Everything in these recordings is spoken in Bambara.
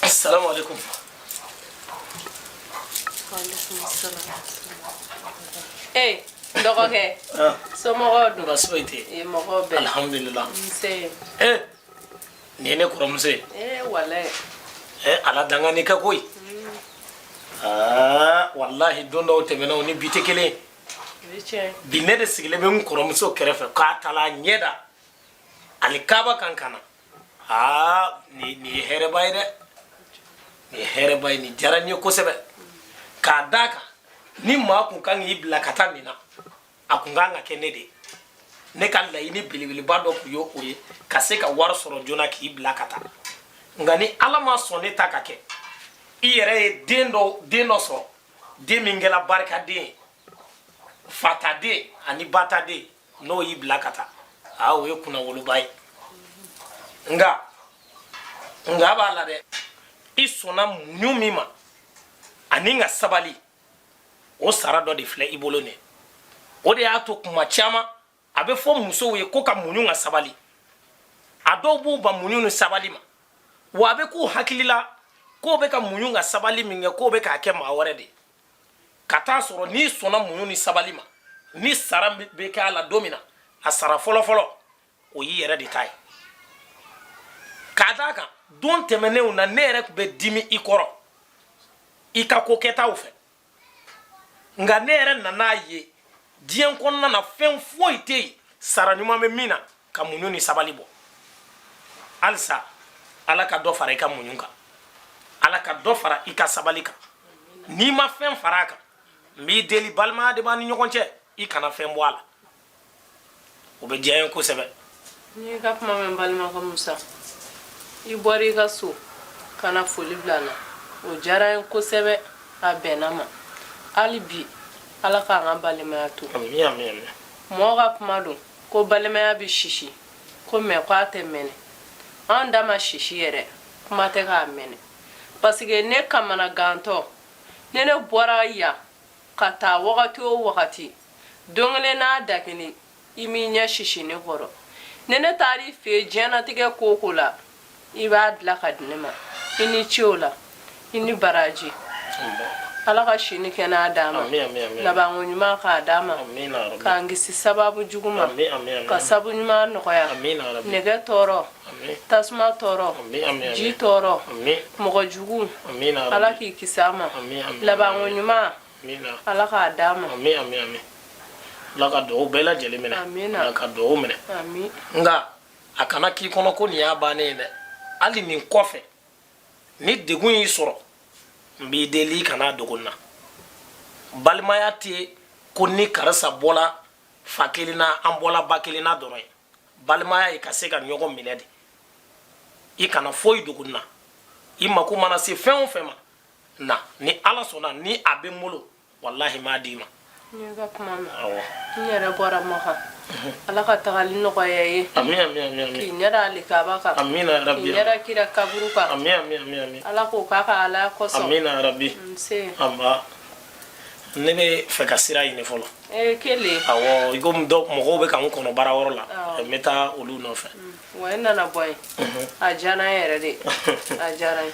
Assalamu alaikum. Ee dɔgɔkɛ, somɔgɔw dun? Baasi foyi tɛ yen. Mɔgɔw bɛɛ? Alhamdulillah. Nse. Eh, nin ye ne kɔrɔmuso ye. Ee, walayi. Eh, ala danga ni kɛ koyi. Aa, walahi, don dɔw tɛmɛna, o ni bi tɛ kelen ye. O ye tiɲɛ. Bi ne de sigilen bɛ n kɔrɔmuso kɛrɛfɛ k'a tala a ɲɛ da alikaba kan ka na. Aa, nin ye hɛrɛba ye dɛ, nin ye hɛrɛba ye, nin diyara n ye kosɛbɛ. K'a d'a kan, ni maa kun kan k'i bila ka taa nin na, a kun kan ka kɛ ne de ye. Ne ka laɲini belebeleba dɔ kun ye o ye, ka se ka wari sɔrɔ joona k'i bila ka taa. Nka ni Ala ma sɔn ne ta ka kɛ, i yɛrɛ ye den dɔ sɔrɔ, den min kɛra barikaden ye, fataden ani bataden, n'o y'i bila ka taa, aa, o ye kunnawoloba ye. Nka b'a la dɛ, i sɔnna muɲu min ma ani ka sabali, o sara dɔ de filɛ i bolo nin. O de y'a to kuma caman a bɛ fɔ musow ye ko ka muɲu ka sabali. A dɔw b'u ban muɲu ni sabali ma, wa a bɛ k'u hakili la k'o bɛ ka muɲu ka sabali min kɛ, k'o bɛ k'a kɛ maa wɛrɛ de ye. Ka taa sɔrɔ n'i sɔnna muɲu ni sabali ma, ni sara bɛ kɛ a la don min na, a sara fɔlɔfɔlɔ, o y'i yɛrɛ de ta ye. K'a d'a kan, don tɛmɛnenw na, ne yɛrɛ tun bɛ dimi i kɔrɔ i ka ko kɛtaw fɛ. Nka ne yɛrɛ nan'a ye, diɲɛ kɔnɔna na, fɛn foyi tɛ yen sara ɲuman bɛ min na ka muɲu ni sabali bɔ. Halisa Ala ka dɔ fara i ka muɲu kan, Ala ka dɔ fara i ka sabali kan. N'i ma fɛn fara a kan, n b'i deli, balimaya de b'an ni ɲɔgɔn cɛ, i kana fɛn bɔ a la. O bɛ diya n ye kosɛbɛ. N y'i ka kuma mɛn, balimakɛ Musa. I bɔra i ka so ka na foli bila n na, o diyara n ye kosɛbɛ, a bɛnna ma. Hali bi, Ala k'an ka balimaya to. Ami, ami, ami. Mɔgɔ ka kuma don ko balimaya bɛ sisi ko mɛ, ko a tɛ mɛnɛ. Anw da ma sisi yɛrɛ, kuma tɛ k'a mɛnɛ, parce que ne kamana gantɔ ne bɔra yan ka taa wagati o wagati, don kelen n'a da kelen, i m'i ɲɛ sisi ne kɔrɔ. Ne taara i fɛ yen, diɲɛnatigɛ ko o ko la, i b'a dilan ka di ne ma. I ni ce o la, i ni baraji. Ala ka si ni kɛnɛya d'a ma, labanko ɲuman k'a d'a ma, k'an kisi sababu jugu ma, ka sabu ɲuman nɔgɔya. Nɛgɛ tɔɔrɔ, tasuma tɔɔrɔ, ji tɔɔrɔ, mɔgɔ jugu, Ala k'i kisi a ma. Labanko ɲuman, Ala k'a d'a ma. Ala ka dugawu bɛɛ lajɛlen minɛ, Ala ka dugawu minɛ. Nka a kana k'i kɔnɔ ko nin y'a bannen ye dɛ. Hali nin kɔfɛ, ni degun y'i sɔrɔ, n b'i deli, i kana dogo n na. Balimaya tɛ ko ni karisa bɔla fa kelen na, an bɔla ba kelen na dɔrɔn ye. Balimaya ye ka se ka ɲɔgɔn minɛ de. I kana foyi dogo n na. I mako mana se fɛn o fɛn ma na, ni Ala sɔnna, ni a bɛ n bolo, walahi, m'a d'i ma. N ye ka kuma mɛn. N yɛrɛ bɔra Maka. Ala ka tagali nɔgɔya ye. Ami, ami, ami, ami. K'i ɲɛ da alikaba kan. Amina rabbi. K'i ɲɛ da kira kaburu kan. Ami, ami, ami, ami. Ala k'o k'a ka Ala kosɔn. Amina rabbi. Nse. Anba, ne bɛ fɛ ka sira ɲini fɔlɔ. Ee, kelen. Awɔ, i komi dɔ mɔgɔw bɛ ka n kɔnɔ baara yɔrɔ la, n bɛ taa olu nɔfɛ. Wa e nana bɔ yen, a diyara n ye yɛrɛ de, a diyara n ye.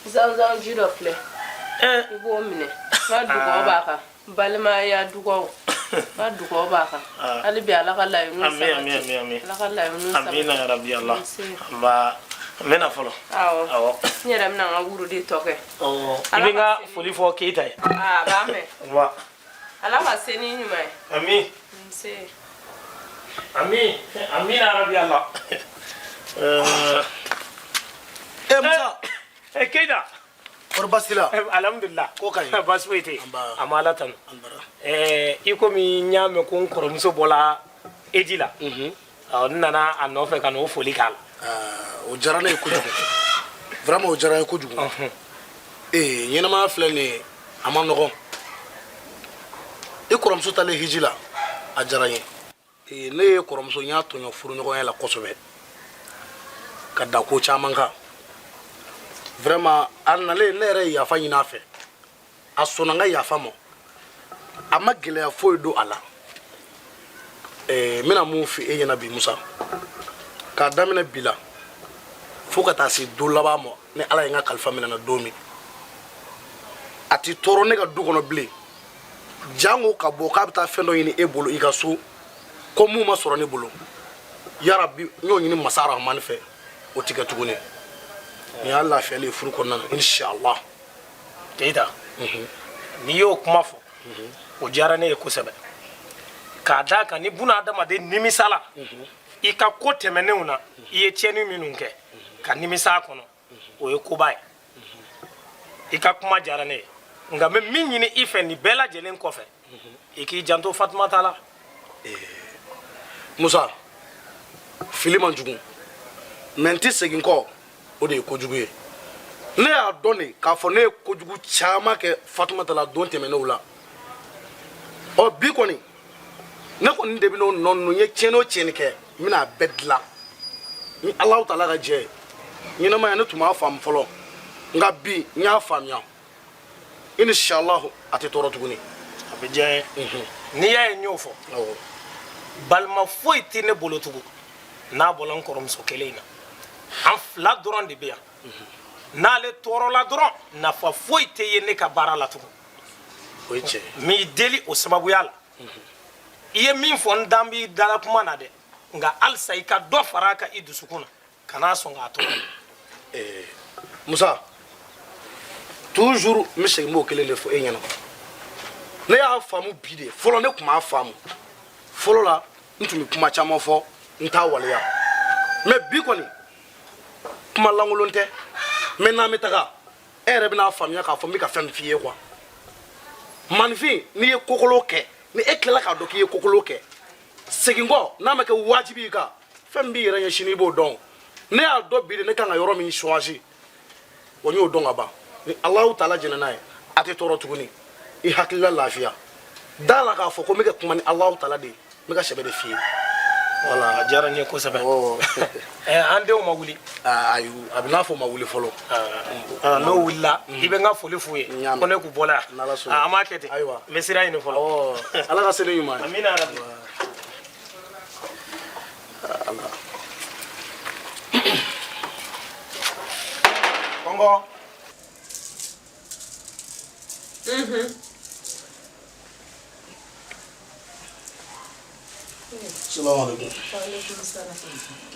Zamzam ji dɔ filɛ, i b'o minɛ. N ka dugawu b'a kan, balimaya dugawu, n ka dugawu b'a kan. Hali bi, Ala ka laɲiniw sabati, Ala ka laɲiniw sabati. Amina rabbi. Allah, nba, n bɛna fɔlɔ. Awɔ, n yɛrɛ bɛna n ka wurudi tɔ kɛ. I bɛ n ka foli fɔ Keyita ye. A b'a mɛn. Nba. Ala ka se ni ɲuman ye. Ami. Nse. Ami, amina rabbi Allah. Eh Musa. Eh Keyita. Kɔri baasi la? Alhamdulillah. Ko ka ɲi. Baasi foyi tɛ yen. An b'Ala tanu. I komi n y'a mɛn ko n kɔrɔmuso bɔla hiji la. Ɔ, n nana a nɔfɛ ka n'o foli k'a la. O diyara ne ye kojugu. Vraiment, o diyara n ye kojugu. Ee, ɲɛnamaya filɛ nin ye, a ma nɔgɔn. I kɔrɔmuso talen hiji la, a diyara n ye. Ee, ne ye kɔrɔmuso, n y'a tɔɲɔ furuɲɔgɔnya la kosɛbɛ ka da ko caman kan. Vraiment, a nalen, ne yɛrɛ ye yafa ɲini a fɛ, a sɔnna n ka yafa ma. A ma gɛlɛya foyi don a la. N bɛna mun fɔ e ɲɛna bi Musa, k'a daminɛ bi la fo ka taa se don laban ma, ni Ala ye n ka kalifa minɛ n na don min, a ti tɔɔrɔ ne ka du kɔnɔ bilen, jango ka bɔ k'a bɛ taa fɛn dɔ ɲini e bolo i ka so ko mun ma sɔrɔ ne bolo. Yarabi, n y'o ɲini masa Rahamani fɛ, o ti kɛ tuguni. Nin y'a lafiyali ye furu kɔnɔna na, inshallah. Keyita, n'i y'o kuma fɔ, o diyara ne ye kosɛbɛ, k'a d'a kan ni buna adamaden nimisala i ka ko tɛmɛnenw na, i ye tiɲɛni minnu kɛ, ka nimisa a kɔnɔ, o ye koba ye. I ka kuma diyara ne ye, nka n bɛ min ɲini i fɛ nin bɛɛ lajɛlen kɔfɛ, i k'i janto Fatumata la. Musa, fili man jugu, mɛ n tɛ segin kɔ, o de ye kojugu ye. Ne y'a dɔn de k'a fɔ ne ye kojugu caman kɛ Fatumata la don tɛmɛnenw la. Ɔ bi kɔni, ne kɔni de bɛn'o nɔ ninnu, n ye tiɲɛni o tiɲɛni kɛ, n bɛna a bɛɛ dilan ni Alahu taala ka jɛ ye. Ɲɛnamaya, ne tun m'a faamu fɔlɔ, nka bi n y'a faamuya. Inshallah, a tɛ tɔɔrɔ tuguni. A bɛ diya n ye. N'i y'a ye n y'o fɔ, balima foyi tɛ ne bolo tugun n'a bɔla n kɔrɔmuso kelen in na. An fila dɔrɔn de bɛ yan. N'ale tɔɔrɔla dɔrɔn, nafa foyi tɛ ye ne ka baara la tugun. O ye tiɲɛ. N b'i deli o sababuya la. I ye min fɔ, n dan b'i dala kuma na dɛ, nka halisa i ka dɔ fara a kan i dusukun na, kana sɔn k'a tɔɔrɔ. Musa, toujours n bɛ segin n b'o kelen de fɔ e ɲɛna. Ne y'a faamu bi de. Fɔlɔ, ne tun m'a faamu. Fɔlɔ la, n tun bɛ kuma caman fɔ, n t'a waleya. Mɛ bi kɔni, kuma lankolon tɛ. Mɛ n'an bɛ taga, e yɛrɛ bɛn'a faamuya k'a fɔ n bɛ ka fɛn min f'i ye quoi. Maninfin, n'i ye kokolo kɛ, ni e tilala k'a dɔn k'i ye kokolo kɛ, segin kɔ n'a ma kɛ wajibi i kan, fɛn min b'i yɛrɛ ɲɛ sini, i b'o dɔn. Ne y'a dɔn bi de, ne kan ka yɔrɔ min choisi, wa n y'o dɔn ka ban. Ni Alahu taala jɛnna n'a ye, a tɛ tɔɔrɔ tuguni. I hakilila lafiya da la k'a fɔ ko n bɛ ka kuma ni Alahu taala de ye, n bɛ ka sɛbɛ de f'i ye. Voilà, a diyara n ye kosɛbɛ. An denw ma wuli? Ayi, a bɛ n'a fɔ ma wuli fɔlɔ. N'o wulila, i bɛ n ka foli f'u ye ko ne k'u bɔla yan. An b'a kɛ ten. Ayiwa, n bɛ sira ɲini fɔlɔ. Ala ka seli ɲuman ye. Amina yarabi. Ala. Kɔngɔ. Salamu alaikum. Waalaikum salam.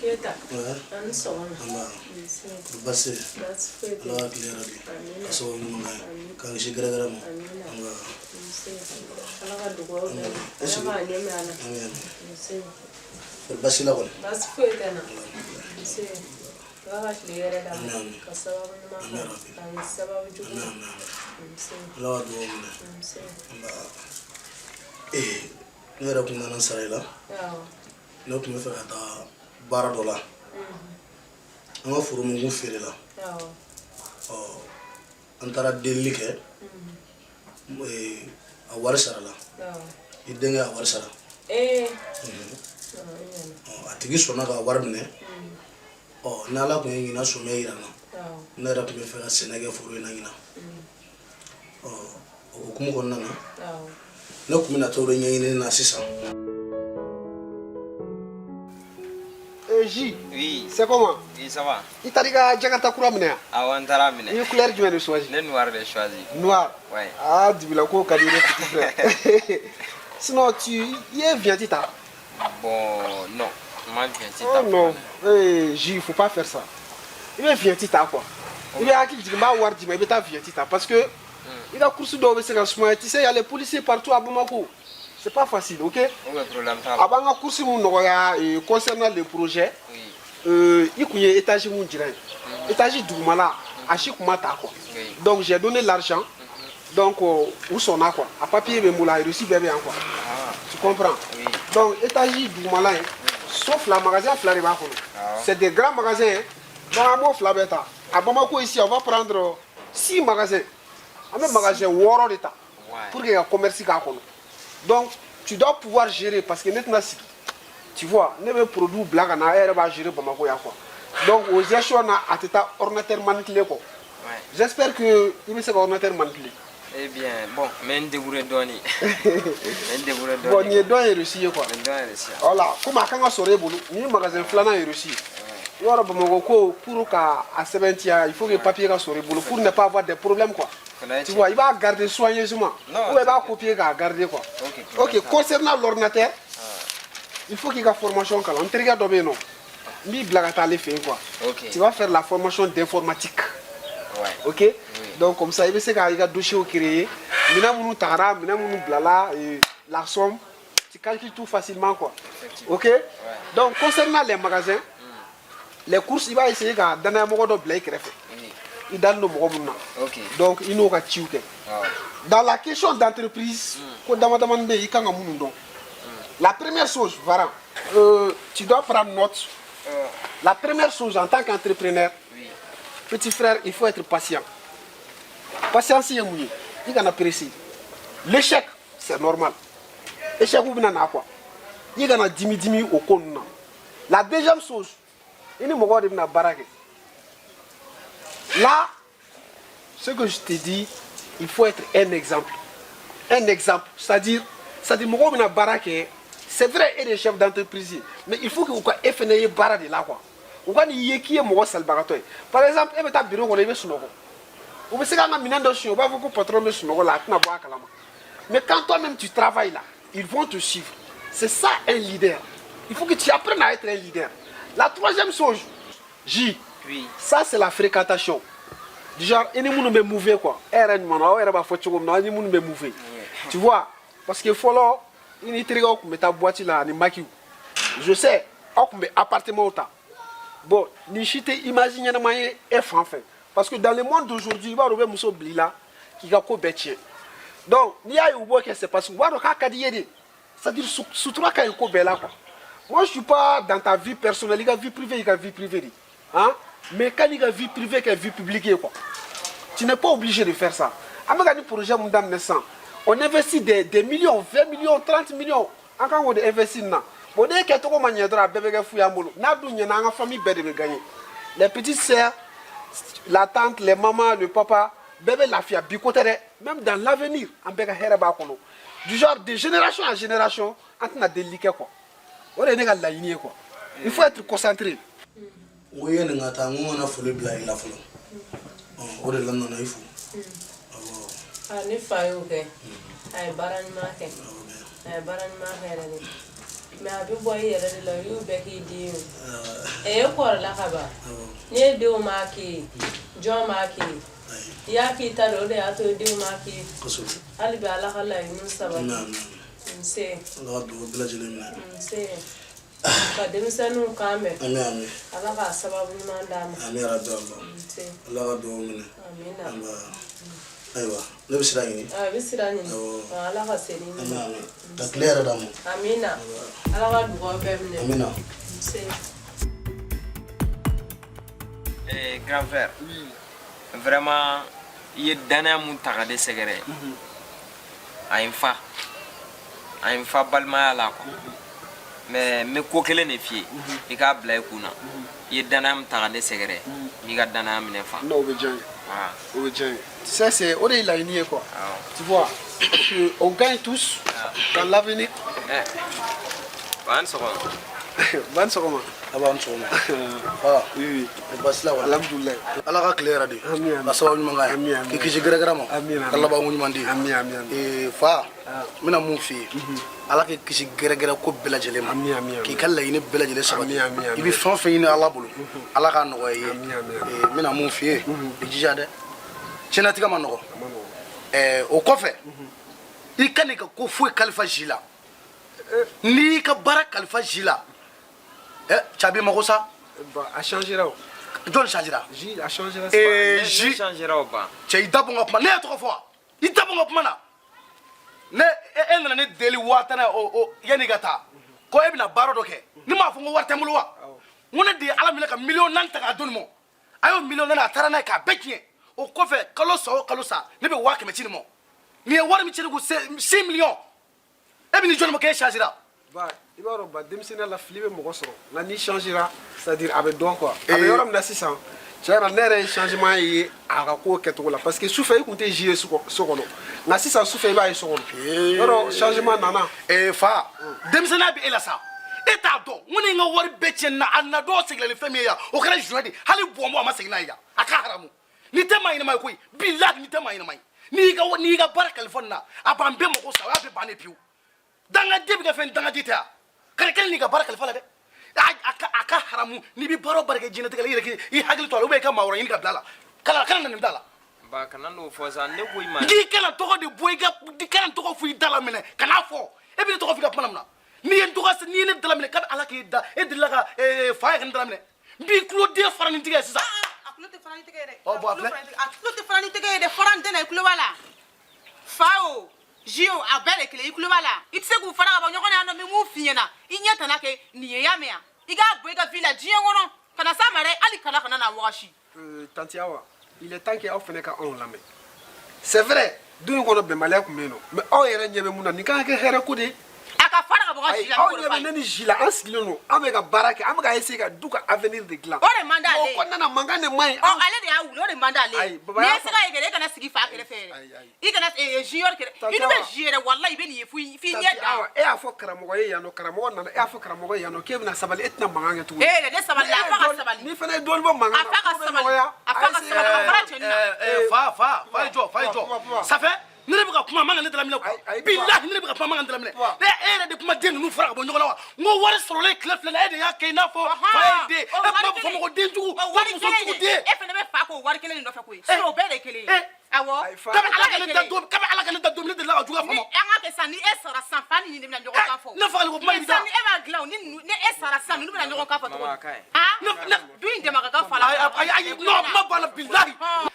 Keyita. A ni sɔgɔma. Nba. Nse. Baasi tɛ? Baasi foyi tɛ. Ala ka tile hɛrɛ di. Amina. Ka sababu ɲuman k'an ye. Amina. K'an kisi gɛrɛgɛrɛ ma. Amina. Nba. Nse. Ala ka dugawu bɛɛ minɛ. Ala k'a ɲɛ mɛn a la. Amin amin. Nse. Baasi la kɔni? Baasi foyi tɛ n na. Nse. Ala ka tile hɛrɛ d'an ma. Amin amin. Ka sababu ɲuman Amin k'an rabi. k'an kisi sababu jugu Amin ma. amin amin. Nse. Ala ka dugawu minɛ. Nse. Nba. Ee, ne yɛrɛ kun nana n sara i la. Awɔ. Ne tun bɛ fɛ ka taa baara dɔ la. An ka foro min kun feere la. Awɔ. Ɔ, an taara delili kɛ. Ee, a wari sara la. Awɔ. I denkɛ a wari sara. Ee. Ɔ, a tigi sɔnna ka wari minɛ. Ɔ, ni Ala tun ye ɲinan sɔmiya yira n na, Awɔ. ne yɛrɛ tun bɛ fɛ ka sɛnɛ kɛ foro in na ɲinan. Ɔ, o hukumu kɔnɔna na, Awɔ. ne tun bɛna t'o de ɲɛɲini na sisan. Eh, J, Oui. c'est comment? Oui, ça va. I taara i ka Jakarta kura minɛ yan? Awɔ, n taara minɛ. I ye couleur jumɛn de choisi? Ne noir de choisi. Noir. Ouais. Ah, dibila ko ka di dɛ, petit frère. Sinon, tu i ye vignette ta? Bon, non. N ma vignette Oh ta. non, eh, J, il faut pas faire ça. I bɛ vignette ta quoi. I bɛ hakili jigin, n b'a wari d'i ma, i bɛ taa vignette ta parce que i ka course dɔw bɛ se ka sumaya. Tu sais, il y a les policiers partout à Bamako. C'est pas facile, ok? Ok, problème t'a la. A b'an ka course mun nɔgɔya concernant le projet. Oui. I kun ye étage mun jira yen, étage dugumala a si kun ma ta quoi. Oui. Donc j'ai donné l'argent, donc u sɔnna quoi. A papier bɛ n bolo, a reçu bɛɛ bɛ yan quoi. Ah. Tu comprends? Oui. Donc étage dugumala in, so fila, magasin fila de b'a kɔnɔ. Ah. C'est des grands magasins hein. Donc an b'o fila bɛɛ ta. À Bamako ici, on va prendre six magasins. An bɛ magasin wɔɔrɔ de ta pour que ka commerce k'a kɔnɔ. Donc tu dois pouvoir gérer parce que ne tɛna sigi, tu vois, ne bɛ produit bila ka na, e yɛrɛ b'a gérer Bamako yan quoi. Donc o gestion na, a tɛ taa ordinateur manipuler kɔ. J'espère que i bɛ se ka ordinateur manipuler. Eh bien, bon, n bɛ n débrouiller dɔɔni. N bɛ n débrouiller dɔɔni. Bon, nin ye dɔ in reçu ye quoi. N bɛ dɔ in reçu. Voilà, komi a kan ka sɔrɔ e bolo, nin ye magasin filanan ye reçu. I b'a dɔn Bamakɔ ko pour ka a sɛbɛntiya, il faut que papier ka sɔrɔ i bolo pour ne pas avoir des problèmes quoi. Fana ye Tu tiɲɛ. vois, i b'a garder soigneusement. Non, Ou i b'a t'inquiète. copier k'a garder quoi. Ok, Ok, problème. concernant l'ordinateur, il faut k'i ka formation kalan. N terikɛ dɔ bɛ yen nɔ, n b'i bila ka taa ale fɛ yen quoi. Ok. Tu vas faire la formation d'informatique. Ouais. Ok. Donc comme ça, i bɛ se ka i ka dossier créer. Minɛn minnu tagara, minɛn minnu bilala, et la somme, tu calcules tout facilement quoi. Effectivement. Ok. Donc concernant les magasins, les courses, i b'a essayer ka danayamɔgɔ dɔ bila i kɛrɛfɛ. Oui. I dalen don mɔgɔ minnu na. Ok. Donc i n'o ka ciw kɛ. Ouais. Dans la question d'entreprise, ko dama damani bɛ yen i kan ka minnu dɔn. La première chose, Varan, tu dois prendre note. La première chose en tant qu'entrepreneur, Oui. petit frère, il faut être patient. Patience ye mun ye? I kana pressé. L'échec, c'est normal. Échec bɛna na quoi. I kana dimi dimi o ko ninnu na. La deuxième chose, i ni mɔgɔw de bɛna baara kɛ. Là, ce que je te dis, il faut être un exemple. Un exemple, c'est-à-dire mɔgɔw bɛna baara kɛ, c'est vrai e de ye chef d'entreprise ye, mais il faut que u ka e fɛnɛ ye baara de la quoi. U ka n'i ye k'i ye mɔgɔ salibagatɔ ye. Par exemple, e bɛ taa bureau kɔnɔ i bɛ sunɔgɔ. U bɛ se k'an ka minɛn dɔ suɲɛ, u b'a fɔ ko patron bɛ sunɔgɔ la, a tɛna bɔ a kalama. Mais quand toi-même tu travailles là, ils vont te suivre. C'est ça un leader. Il faut que tu apprennes à être un leader. La troisième chose, J, Oui. ça c'est la fréquentation. Du genre, i ni minnu bɛ mouver quoi. E yɛrɛ ɲuman na, aw yɛrɛ b'a fɔ cogo min na, aw ni minnu bɛ mouver. Tu vois, parce que fɔlɔ, i ni terikɛw tun bɛ taa boîte la ani makiw. Je sais, aw tun bɛ appartement ta. Bon, nin si tɛ image ɲɛnama ye e fan fɛ. Parce que dans le monde d'aujourd'hui, i b'a dɔn u bɛ muso bila i la k'i ka ko bɛɛ tiɲɛ. Donc, n'i y'a ye u b'o kɛ, c'est parce que u b'a dɔn k'a ka di i ye de. C'est-à-dire sutura ka ɲi ko bɛɛ la quoi. Moi, je suis pas dans ta vie personnelle, i ka vie privée, i ka vie privée de. Hein? Mais quand i ka vie privée kɛ vie publique ye quoi. Tu n'es pas obligé de faire ça. An bɛ ka ni projet mun daminɛ sisan, on investit des millions, 20 millions, 30 millions. An kan k'o de investir nin na. Bon, n'e kɛcogo ma ɲɛ dɔrɔn, a bɛɛ bɛ kɛ fu y'an bolo. N'a dun ɲɛna, an ka famille bɛɛ de bɛ gagner. Les petites sœurs, la tante, les mamans, le papa, bɛɛ bɛ lafiya bi ko tɛ dɛ. Même dans l'avenir, an bɛɛ ka hɛrɛ b'a kɔnɔ. Du genre de génération en génération, an tɛna delili kɛ quoi. O de ye ne ka laɲini ye quoi. Il faut être concentré. N ko i ye nin ka taa, n ko n kana foli bila i la fɔlɔ. O de la n nana i fo. Awɔ. Ah, ne fa y'o kɛ, a ye baara ɲuman kɛ, a ye baara ɲuman kɛ yɛrɛ de, mais a bɛ bɔ i yɛrɛ de la. O y'u bɛɛ k'i den ye o. E kɔrɔla ka ban, n'i ye denw m'a k'i ye, jɔn b'a k'i ye? I y'a k'i ta de, o de y'a to denw m'a k'i ye. Hali bi Ala ka laɲiniw sabati. Nse. Ala ka dugawu bɛɛ lajɛlen minɛ. Nse. Ka denmisɛnninw kan bɛn. Ami, ami. Ala k'a sababu ɲuman d'a ma. Ami yarabi Allah. Nse. Ala ka dugawu minɛ. Amina. Nba. Ayiwa, ne bɛ sira ɲini. A bɛ sira ɲini. Awɔ. Ala ka segin. Ami, ami, ka tile yɛrɛ d'a ma. Amina, Ala ka dugawu bɛɛ minɛ. Amina. Nse. Eh, grand frère. Vraiment, i ye danaya mun ta ka ne sɛgɛrɛ, a ye n fa, a ye n fa balimaya la quoi. Mais n bɛ ko kelen de f'i ye, i k'a bila i kun na. I ye danaya mun ta ka ne sɛgɛrɛ, n b'i ka danaya minɛ fa. Non, o bɛ diya n ye. Voilà. O bɛ diya n ye. Tu sais, c'est o de ye laɲini ye quoi. Awɔ. Tu vois, parce que on gagne tous dans l'avenir. Eh, ba ni sɔgɔma. Ban sɔgɔma. A b'an sɔgɔma. Fa. Oui. Baasi la wa? Alhamdulilayi. Ala ka tile yɛrɛ di. Ami, ami. Ka sababu ɲuman k'a Ami, ye. ami. K'i kisi gɛrɛgɛrɛ ma. Ami, ami. Ka labanko ɲuman di. Ami, ami, ami. Ee, fa, n bɛna mun f'i ye? Ala k'i kisi gɛrɛgɛrɛ ko bɛɛ lajɛlen ma. Ami, ami, ami. K'i ka laɲini bɛɛ lajɛlen sabati. Ami, ami, ami. I bɛ fɛn o fɛn ɲini Ala bolo, Ala k'a nɔgɔya i ye. Ami, ami, ami. Ee, n bɛna mun f'i ye? I jija dɛ, diɲɛlatigɛ ma nɔgɔ. A ma nɔgɔn. Ɛɛ, o kɔfɛ, i ka n'i ka ko foyi kalifa si la. N'i y'i ka baara kalifa si la, ɛ cabi mago sa. Ba, a changera o. Jɔn changera? J a changera. Ee. Ne J changera o ban. Cɛ, i da bɔ n ka kuma. Ne ye tɔgɔ fɔ wa? I da bɔ n ka kuma na. Ne e nana ne deli 10,000 na o yanni i ka taa ko e bɛna baara dɔ kɛ. Ne m'a fɔ n ko wari tɛ n bolo wa? N ko ne de ye Ala minɛ ka 4 miliyɔn ta k'a di nin ma. A y'o 4 miliyɔn a taara n'a ye k'a bɛɛ tiɲɛ. O kɔfɛ, kalo sa o kalo sa, ne bɛ 100,000 ci nin ma. Nin ye wari min ci ne kun, 6 millions. E bɛ n'i jɔ nin ma k'e changera. Ba, i b'a dɔn ba, denmisɛnninya la fili bɛ mɔgɔ sɔrɔ, nka n'i changera, c'est à dire a bɛ dɔn quoi. A bɛ yɔrɔ min na sisan, Tiɲɛ yɛrɛ la, ne yɛrɛ ye changement ye a ka ko kɛcogo la, parce que sufɛ i tun tɛ Zi ye so kɔnɔ, nka sisan sufɛ i b'a ye so kɔnɔ. Yɔrɔ changement nana. Ee fa, denmisɛnninya bɛ e la sa, e t'a dɔn n ko ne ye n ka wari bɛɛ tiɲɛ nin na. A na dɔw seginna ni fɛn min ye yan, o kɛra joint de, hali bɔnbɔn a ma segin n'a ye yan. A ka haramu, ni tɛ maa ɲɛnama ye koyi. Bilahi, ni tɛ maa ɲɛnama ye. N'i y'i ka baara kalifa nin na, a b'an bɛɛ mago sa, o y'a bɛɛ bannen pewu. Dangaden bɛ kɛ fɛn dangaden tɛ yan. Kana kelen n'i ka baara kalifa la dɛ. A ka haramu, n'i bɛ baara o baara kɛ diɲɛlatigɛ la, i yɛrɛ k'i hakili to a la, ou bien i ka maa wɛrɛ ɲini ka bila a la. Kana na nin da la. Ba, kana n'o fɔ sa, ne ko i ma. K'i kana tɔgɔ de bɔ i ka, i kana tɔgɔ fɔ i da la minɛ, kan'a fɔ. E bɛ ne tɔgɔ fɔ i ka kuma la mun na? N'i ye n tɔgɔ, n'i ye ne dala minɛ, kabi Ala k'e da, e delila ka fa ye ka ne dala minɛ? N b'i tulo den fara ni tigɛ ye sisan. A tulo tɛ fara ni tɛgɛ ye dɛ. Ɔ, bon, a filɛ. A tulo tɛ fara ni tɛgɛ ye dɛ. Fara n tɛna, i tulo b'a la. Fa o, Zi o, a bɛɛ de kelen, i tulo b'a la. I tɛ se k'u fara ka bɔ ɲɔgɔn na yan nɔ, n bɛ mun f'i ɲɛna? I ɲɛ tana kɛ nin ye, y'a mɛn yan. I k'a bɔ i ka vie la diɲɛ kɔnɔ. Kana s'a ma dɛ, hali kana na wagasi. Tantie Awa, il est temps que aw fana ka anw lamɛn. C'est vrai, du in kɔnɔ bɛnbaliya tun bɛ yen nɔ, mais aw yɛrɛ ɲɛ bɛ mun na? Nin kan ka kɛ hɛrɛ ko de ye. A ka fara ka bɔ ka Ayi, Zi la, aw n b'o de ɲɛ f'a bɛ ye. ne ni Zi la, an sigilen don, an bɛ ka baara kɛ, an bɛ ka essayer ka du ka avenir de dilan. O de man d'ale O ye. kɔnɔna na, mankan de man ɲi. Ɔ, ale de y'a wuli, o de man d'ale ye. Ayi, baba N'i y'a ye se ka ye kɛlɛ, e kana sigi fa kɛrɛfɛ yɛrɛ. Ayi, ayi. I kana junior kɛrɛ. Tantie I dun bɛ Awa. Zi yɛrɛ, walahi i bɛ nin ye f'i ɲɛ Tantie dan. Awa, e y'a fɔ karamɔgɔ ye yan nɔ, karamɔgɔ nana, e y'a fɔ karamɔgɔ ye yan nɔ k'e bɛna sabali, e tɛna mankan kɛ tuguni. E yɛrɛ, ne sabali la, a fa ka sabali. N'i fana ye dɔɔnin bɔ mankan A na, fa ka ko bɛ sabali. nɔgɔya. A fa ka essayer. sabali, a fara cɛnin na. Fa ye jɔ, fa ye Kuma, kuma, kuma. jɔ. Safɛ, ne de bɛ ka kuma, a man ka ne dala minɛ Ayi, quoi. ayi, Bilahi, ne de bɛ ka kuma, a man ka ne dala minɛ. Papa. Ne e yɛrɛ de kuma den ninnu fara ka bɔ ɲɔgɔn na wa? N ko wari sɔrɔlen tile 2 la, e de y'a kɛ i n'a fɔ fa ye den. E O kuma wari bɛ fɔ kelen. ma ko den jugu, O ko wari muso kelen jugu de. den. E fana bɛ fa k'o wari kelen de nɔfɛ koyi. Sinon o bɛɛ de ye kelen ye. Awɔ. Ayi, fa. Kabi Ala ka ne da don, kabi Ala ka ne da don, ne delila ka juguya Ni faamu. an ka kɛ sisan, ni e sara sisan, fa ni nin de bɛna ɲɔgɔn kan fɔ. Ne fagali ko kuma de bɛ taa. Sisan ni e b'a dilan o, ni ninnu, ni e sara sisan, ninnu bɛna ɲɔgɔn kan fɔ cogo Mama, a di? ka ɲi. Han? Ne Du in dɛmɛ ka kan fa la. Ayi, ayi, ayi, non, kuma banna bilahi.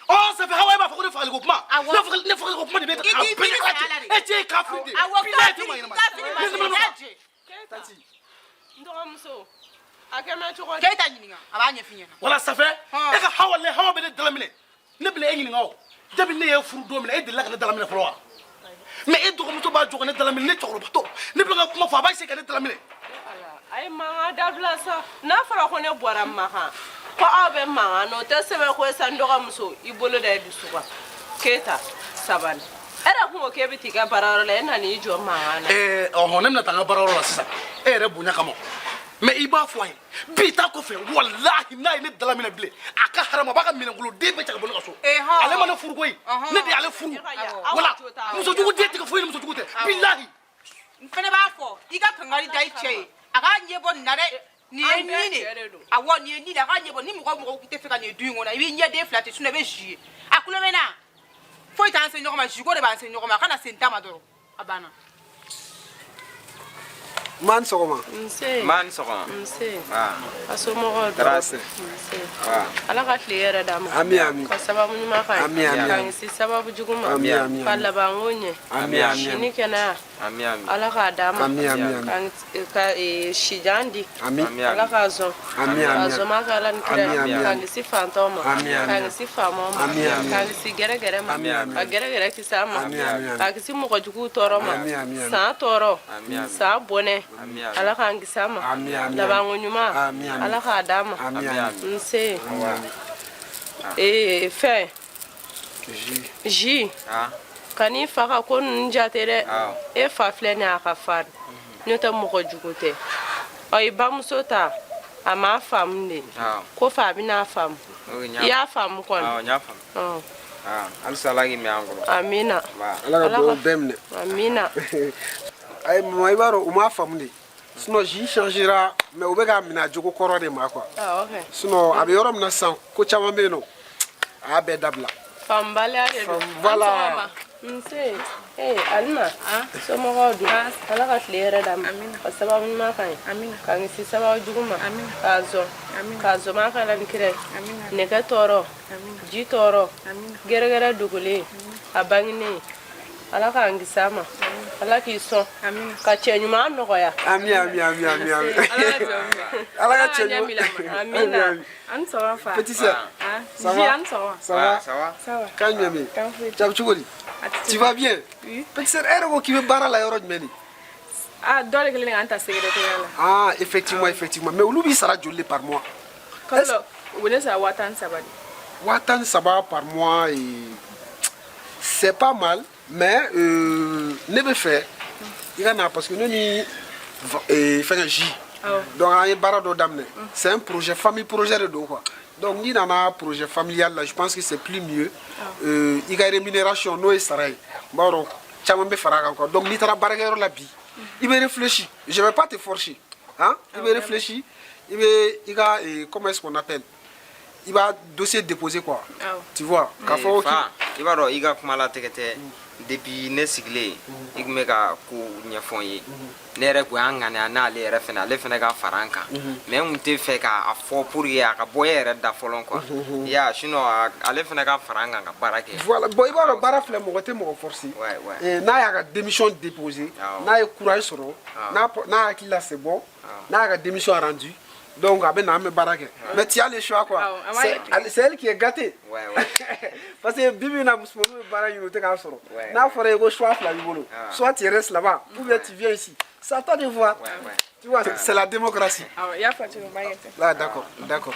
Ɔ, safɛ, hawa, e b'a fɔ ko ne fagali ko kuma. Awɔ. Ne fagali ko kuma de bɛ I ka k'i bɛɛ ni miiri Ala saya la cɛ. de. E cɛ ye kafiri de ye. Awɔ, Bilahi, e tɛ maa kafiri, ɲɛnama ye. kafiri ma Ne se, ne i y'a jɛ. Tantie. N dɔgɔmuso, a kɛ mɛ cogo di? Keyita ɲininka, a b'a ɲɛf'i ɲɛna. Wala safɛ, Hɔn. e ka hawa le, hawa bɛ ne dala minɛ. Ne bɛna e ɲininka o. Depuis ne ye furu don min na, e delila ka ne dala minɛ fɔlɔ wa? Mais e dɔgɔmuso b'a jɔ ka ne dala minɛ, ne cɛkɔrɔbatɔ. Ne bɛ ka kuma fɔ, a b'a essayer ka ne dala minɛ. Ala, a ye mankan dabila sa. N'a fɔra ko ne bɔra Makan, ko aw bɛ mankan na, o tɛ sɛbɛn ko sa. N dɔgɔmuso, i bolo da i dusu kan. Keyita, sabali. E yɛrɛ kun ko k'e bɛ t'i ka baarayɔrɔ la, e nan'i jɔ mankan na. Ɛɛ, ɔhɔn, ne bɛna taa n ka baarayɔrɔ la sisan. E yɛrɛ bonya kama. Mais i b'a fɔ a ye bi ta kɔfɛ, walahi, n'a ye ne dala minɛ bilen, a ka haramu, a b'a ka minɛnkolo den bɛɛ cɛ ka bɔ ne ka so. Eh, hɔn. Ale ma ne furu koyi, Ɔhɔn. ne de y'ale furu. Awɔ. Wala Aw jo t'a la. musojugu den tɛ kɛ foyi ni musojugu tɛ, bilahi. N fana b'a fɔ, i ka kangari da i cɛ ye, a k'a ɲɛ bɔ nin na dɛ. Nin ye An bɛɛ nin de cɛ de don. Awɔ, nin ye nin de, a k'a ɲɛ bɔ. Ni mɔgɔ o mɔgɔ tɛ fɛ ka nin ye du in kɔnɔ, i b'i ɲɛ den fila ten, sinon i bɛ zi ye. A kulo bɛ n na, foyi t'an se ɲɔgɔn ma, ziko de b'an se ɲɔgɔn ma. A kana se n ta ma dɔrɔn, a banna. Ma ni sɔgɔma. Nse. Ma ni sɔgɔma. Nse. Ah, A somɔgɔw dun? Tɔɔrɔ tɛ. Nse. Ah. Ala ka tile yɛrɛ d'a ma. Ami, ami. Ka sababu ɲuman k'an ye. Ami, ami, K'an ami. kisi sababu jugu ma. Ami, ami, Ka ami. labanko ɲɛ. Ami, ami, Si ami. ni kɛnɛya. Ami, ami. Ala k'a d'a ma. Ami, ami, ami. Ka sijan di. Ami. Ami, Ala ami. k'a zɔn. Ami, K'a ami. zɔnma kɛ Ala ni kira Ami, ye. ami, K'an ami. kisi faantanw ma. Ami, ami, K'an ami. kisi faamaw ma. Ami, ami, K'an ami. kisi gɛrɛgɛrɛ ma. Ami, ami, Ka ami. gɛrɛgɛrɛ kisi an ma. Ami, ami, ami. K'a kisi mɔgɔ juguw tɔɔrɔ ma. Ami, ami, ami. San tɔɔrɔ. Ami, ami. San bɔnɛ. Ami, ami. Ala k'an kisi a ma. Ami, ami, ami. Labanko ɲuman. Ami, ami. Ala k'a d'a ma. Ami, Ami, ami. ami. Nse. Ami. Ee, fɛn. Zi. Zi. Ah, Kan'i fa ka ko ninnu jate dɛ. Awɔ. E fa filɛ nin ye, a ka farin, n'o tɛ mɔgɔ jugu tɛ. Ɔ, i bamuso ta, a m'a faamu de. Awɔ. Ko fa a bɛna faamu. O n I y'a faamu kɔni? Awɔ, n y'a faamu. Ɔ. Ah, halisa Ala k'i mɛn an kɔrɔ. Amina. Ba. Ala ka Ala dugawu bɛɛ minɛ. Amina. Ayi mama, i b'a dɔn u m'a faamu de, sinon Zi changera, mais u bɛ k'a minɛ a jogo kɔrɔ de ma quoi. Awɔ kɛ. Sinon a bɛ yɔrɔ min na sisan, ko caman bɛ yen nɔ, a y'a bɛɛ dabila. Faamubaliya de don. Voilà. An sɔgɔma. Nse. Ee, Alima, somɔgɔw dun? Ala ka tile yɛrɛ d'a ma. Ka sababu ɲuman k'an ye. K'an kisi sababu jugu ma. K'a zɔn, k'a zɔnma kɛ Ala ni kira ye. Nɛgɛ tɔɔrɔ, ji tɔɔrɔ, gɛrɛgɛrɛ dogolen, a bangenen, Ala k'an kisi a ma. Ala k'i sɔn ka cɛ ɲuman nɔgɔya. Ami, ami, ami, ami, ami. Ala ka cɛ ɲuman. Amina. An sɔgɔma fa. Petit sœur. Ah, Ça Zi, va? an sɔgɔma. Ça va? Ça va? Ça va. Kan jumɛn bɛ yen? Kan foyi tɛ. Jabi cogo di? A tɛ Tu vas bien? Oui. Petit sœur, e yɛrɛ ko k'i bɛ baara la yɔrɔ jumɛn de? Ah, dɔ de kɛlen k'an ta secrétaire la. Ah, effectivement, effectivement. Mais olu b'i sara joli de par mois? Kalo la u bɛ ne sara 13 000 de. 13 000 par mois, et c'est pas mal, mais ne bɛ fɛ i ka na parce que ne ni fɛngɛ J, donc an ye baara dɔ daminɛ, c'est un projet famille, projet de don quoi. Donc n'i nana projet familial la, je pense que c'est plus mieux, i ka rémunération, n'o ye sara ye, n b'a dɔn caman bɛ fara a kan quoi. Donc n'i taara baarakɛyɔrɔ la bi, i bɛ réfléchir, je vais pas te forcer hein, i bɛ réfléchir, i bɛ i ka comment est-ce qu'on appelle, i b'a dossier déposer quoi, tu vois, k'a fɔ. Fa, i b'a dɔn, i ka kuma latigɛ tɛ. Depuis ne sigilen, i tun bɛ ka ko ɲɛfɔ n ye. Ne yɛrɛ kun y'an ŋaniya n'ale yɛrɛ fɛnɛ, ale fɛnɛ ka fara an kan, mais n kun tɛ fɛ k'a fɔ pour que a ka bɔ e yɛrɛ da fɔlɔ quoi. I y'a ye, sinon ale fɛnɛ ka fara an kan ka baara kɛ. Voilà, bon, i b'a dɔn, baara filɛ, mɔgɔ tɛ mɔgɔ forcer. N'a y'a ka démission déposer, n'a ye courage sɔrɔ, n'a hakili la c'est bon, n'a y'a ka démission rendu, donc a bɛ na, an bɛ baara kɛ. Mais tu as le choix quoi. C'est elle qui est gâtée. Parce que bi bi in na, musomaninw bɛ baara ɲini, u tɛ k'a sɔrɔ. N'a fɔra i ko choix fila b'i bolo, soit tu restes là-bas ou bien tu viens ici. C'est à toi de voir. Tu vois, c'est la démocratie. Awɔ, i y'a fɔ cogo min, n b'a kɛ ten. Ah, d'accord, d'accord.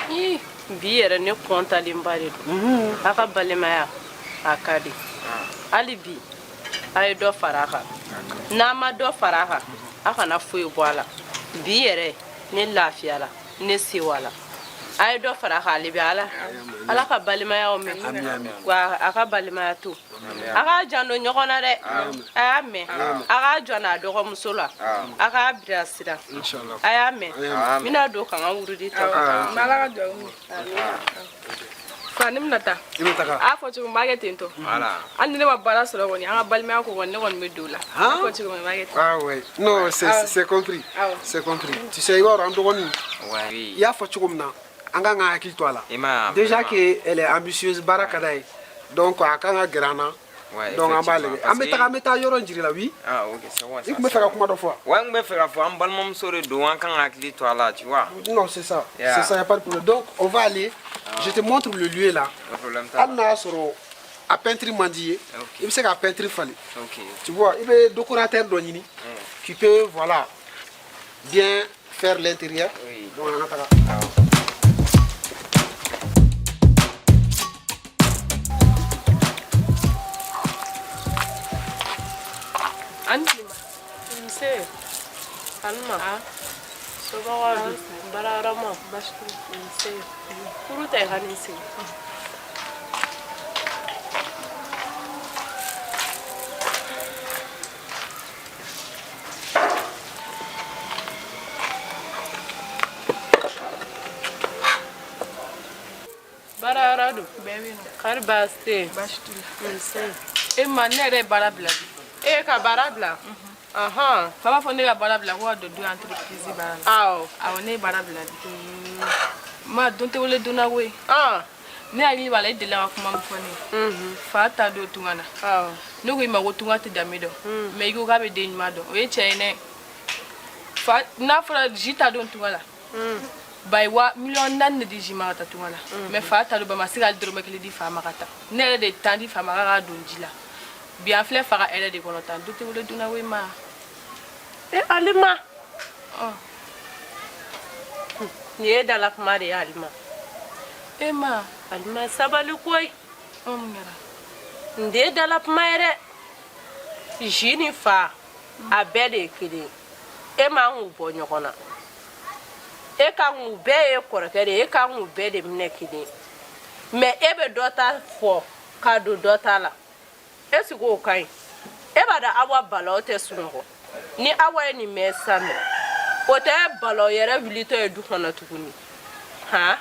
Ih, bi yɛrɛ ne kɔntalenba de don. A ka balimaya a ka di. Hali bi a ye dɔ fara a kan, n'a ma dɔ fara a kan, a kana foyi bɔ a la. Bi yɛrɛ ne lafiyala, ne sewala. A ye dɔ fara a kan hali bi. Ala, ala ka balimayaw mɛn, wa a ka balimaya to. A k'a janto ɲɔgɔn na dɛ, a y'a mɛn. A k'a jɔ n'a dɔgɔmuso la, a k'a bilasira. Inchallah. A y'a mɛn, n bɛna don ka n ka wurudi ta. Awɔ, n bɛ ala ka dugawu minɛ. Fa, ne bɛna taa. I bɛ taga. A y'a fɔ cogo min, n b'a kɛ ten tɔ. Voilà. Hali ni ne ma baara sɔrɔ kɔni, an ka balimaya ko kɔni, ne kɔni bɛ don o la. A y'a fɔ cogo min, n b'a kɛ ten. Ah ouais, non, c'est compris. Ah ouais. C'est compris. Tu sais, i b'a dɔn, an dɔgɔnin, i y'a fɔ cogo min na, an kan ka hakili to a la. I m'a ye. Déjà Vraiment. que elle est ambitieuse, baara ka d'a ye. Donc a kan ka gɛrɛ an na. Donc an b'a lajɛ. Effectivement, An bɛ taga, an bɛ taa yɔrɔ in jira la, oui. Ah ok, c'est bon. I tun bɛ fɛ ka kuma dɔ fɔ wa? Ouais, n kun bɛ fɛ k'a fɔ, an balimamuso de don, an kan ka hakili to a la, tu vois. Non, c'est ça. Yeah. C'est ça, y a pas de problème. Donc on va aller, je te montre le lieu là. No problème t'a la. Hali n'a y'a sɔrɔ a peinture man di ye, i bɛ se k'a peinture falen. Tu vois, i bɛ décorateur dɔ ɲini qui peut, voilà, bien faire l'intérieur. Oui. Donc an ka taga. An ni tile ma. Nse Alima, somɔgɔw dun? Baarayɔrɔ ma Baasi t'u la. Nse, kuru ta, i ka n'i sigi. Baarayɔrɔ dun? Bɛɛ bɛ yen nɔ. Kari baasi tɛ yen? Baasi t'u la. Nse. E ma, ne yɛrɛ ye baara bila bi. E ka baara bila? Ɔhɔn. Fa b'a fɔ ne ka baara bila ko ka don du entreprise baara la. Awɔ. Awɔ, ne ye baara bila bi. Ma, don tɛ wele donna koyi. Ne hakili b'a la, e delila ka kuma min fɔ ne ye. Fa ta don tunga na. Awɔ. Ne ko i ma ko tunga tɛ danbe dɔn. Mais i ko k'a bɛ den ɲuman dɔn. O ye tiɲɛ ye dɛ. Fa n'a fɔra ji ta don tunga la. Ba ye wa 4 miliyɔn de di ji ma ka taa tunga la. Mais fa ta don, ba ma se ka hali dɔrɔmɛ kelen di fa ma ka taa. Ne yɛrɛ de ye tan di fa ma k'a ka don ji la. Bi an filɛ fa ka hɛrɛ de kɔnɔ tan. Du tɛ wele donna koyi ma. E Alima. Ɔ. Nin ye dala kuma de ye, Alima. E ma. Alima, sabali koyi. Ɔ, mun kɛra? Nin de ye dala kuma ye dɛ. Ji ni fa, a bɛɛ de ye kelen ye. E man k'u bɔ ɲɔgɔn na. E kan k'u bɛɛ ye kɔrɔkɛ de ye, e kan k'u bɛɛ de minɛ kelen ye. Mais e bɛ dɔ ta fɔ k'a don dɔ ta la. Est ce que o ka ɲi? E b'a dɔn, Awa balaw tɛ sunɔgɔ. Ni Awa ye nin mɛn sisan nɔ, o tɛ balaw yɛrɛ wulitɔ ye du kɔnɔ tuguni han.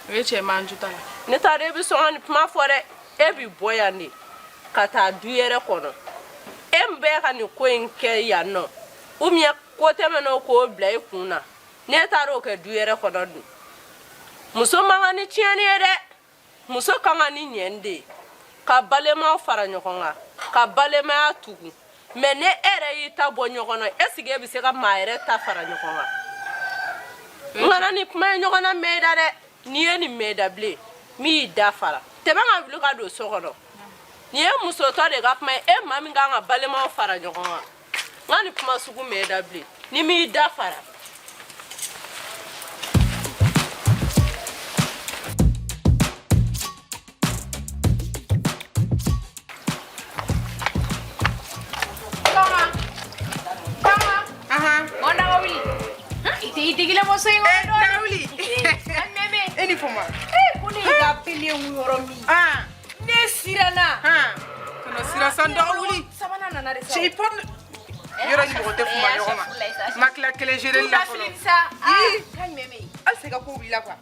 O ye cɛ man ju ta la. Ne t'a dɔn e bɛ sɔn ka nin kuma fɔ dɛ. E bi bɔ yan de ka taa du yɛrɛ kɔnɔ. E min bɛ ka nin ko in kɛ yan nɔ, ou bien ko tɛmɛn'o k'o bila i kun na, n'e taara o kɛ du yɛrɛ kɔnɔ dun, muso man kan ni tiɲɛni ye dɛ. Muso kan ka ni ɲɛni de ye, ka balimaw fara ɲɔgɔn kan, ka balimaya tugu. Mais ne e yɛrɛ y'i ta bɔ ɲɔgɔn na, est ce que e bɛ se ka maa yɛrɛ ta fara ɲɔgɔn kan? N kana nin kuma ye ɲɔgɔn na mɛn i da dɛ. N'i ye nin mɛn i da bilen, min y'i da fara, tɛmɛ ka wuli ka don so kɔnɔ. Nin ye musotɔ de ka kuma ye. E maa min kan ka balimaw fara ɲɔgɔn kan, n ka nin kuma sugu mɛn i da bilen, ni m'i da fara. I digilen bɔ so in kɔnɔ dɔɔnin. Dagawuli. An mɛmɛ. E ni fama. Ee, ko ne y'i ka pele yɔrɔ min. Ne siranna. Kana siran san Dagawuli. Sabanan nana de sa. Cɛ i pɔn. Yɔrɔ ni mɔgɔ tɛ fuma ɲɔgɔn ma. Ma tila kelen gérer la fɔlɔ. Sa. Ii. Kan jumɛn bɛ yen? Halisa i ka ko wulila quoi.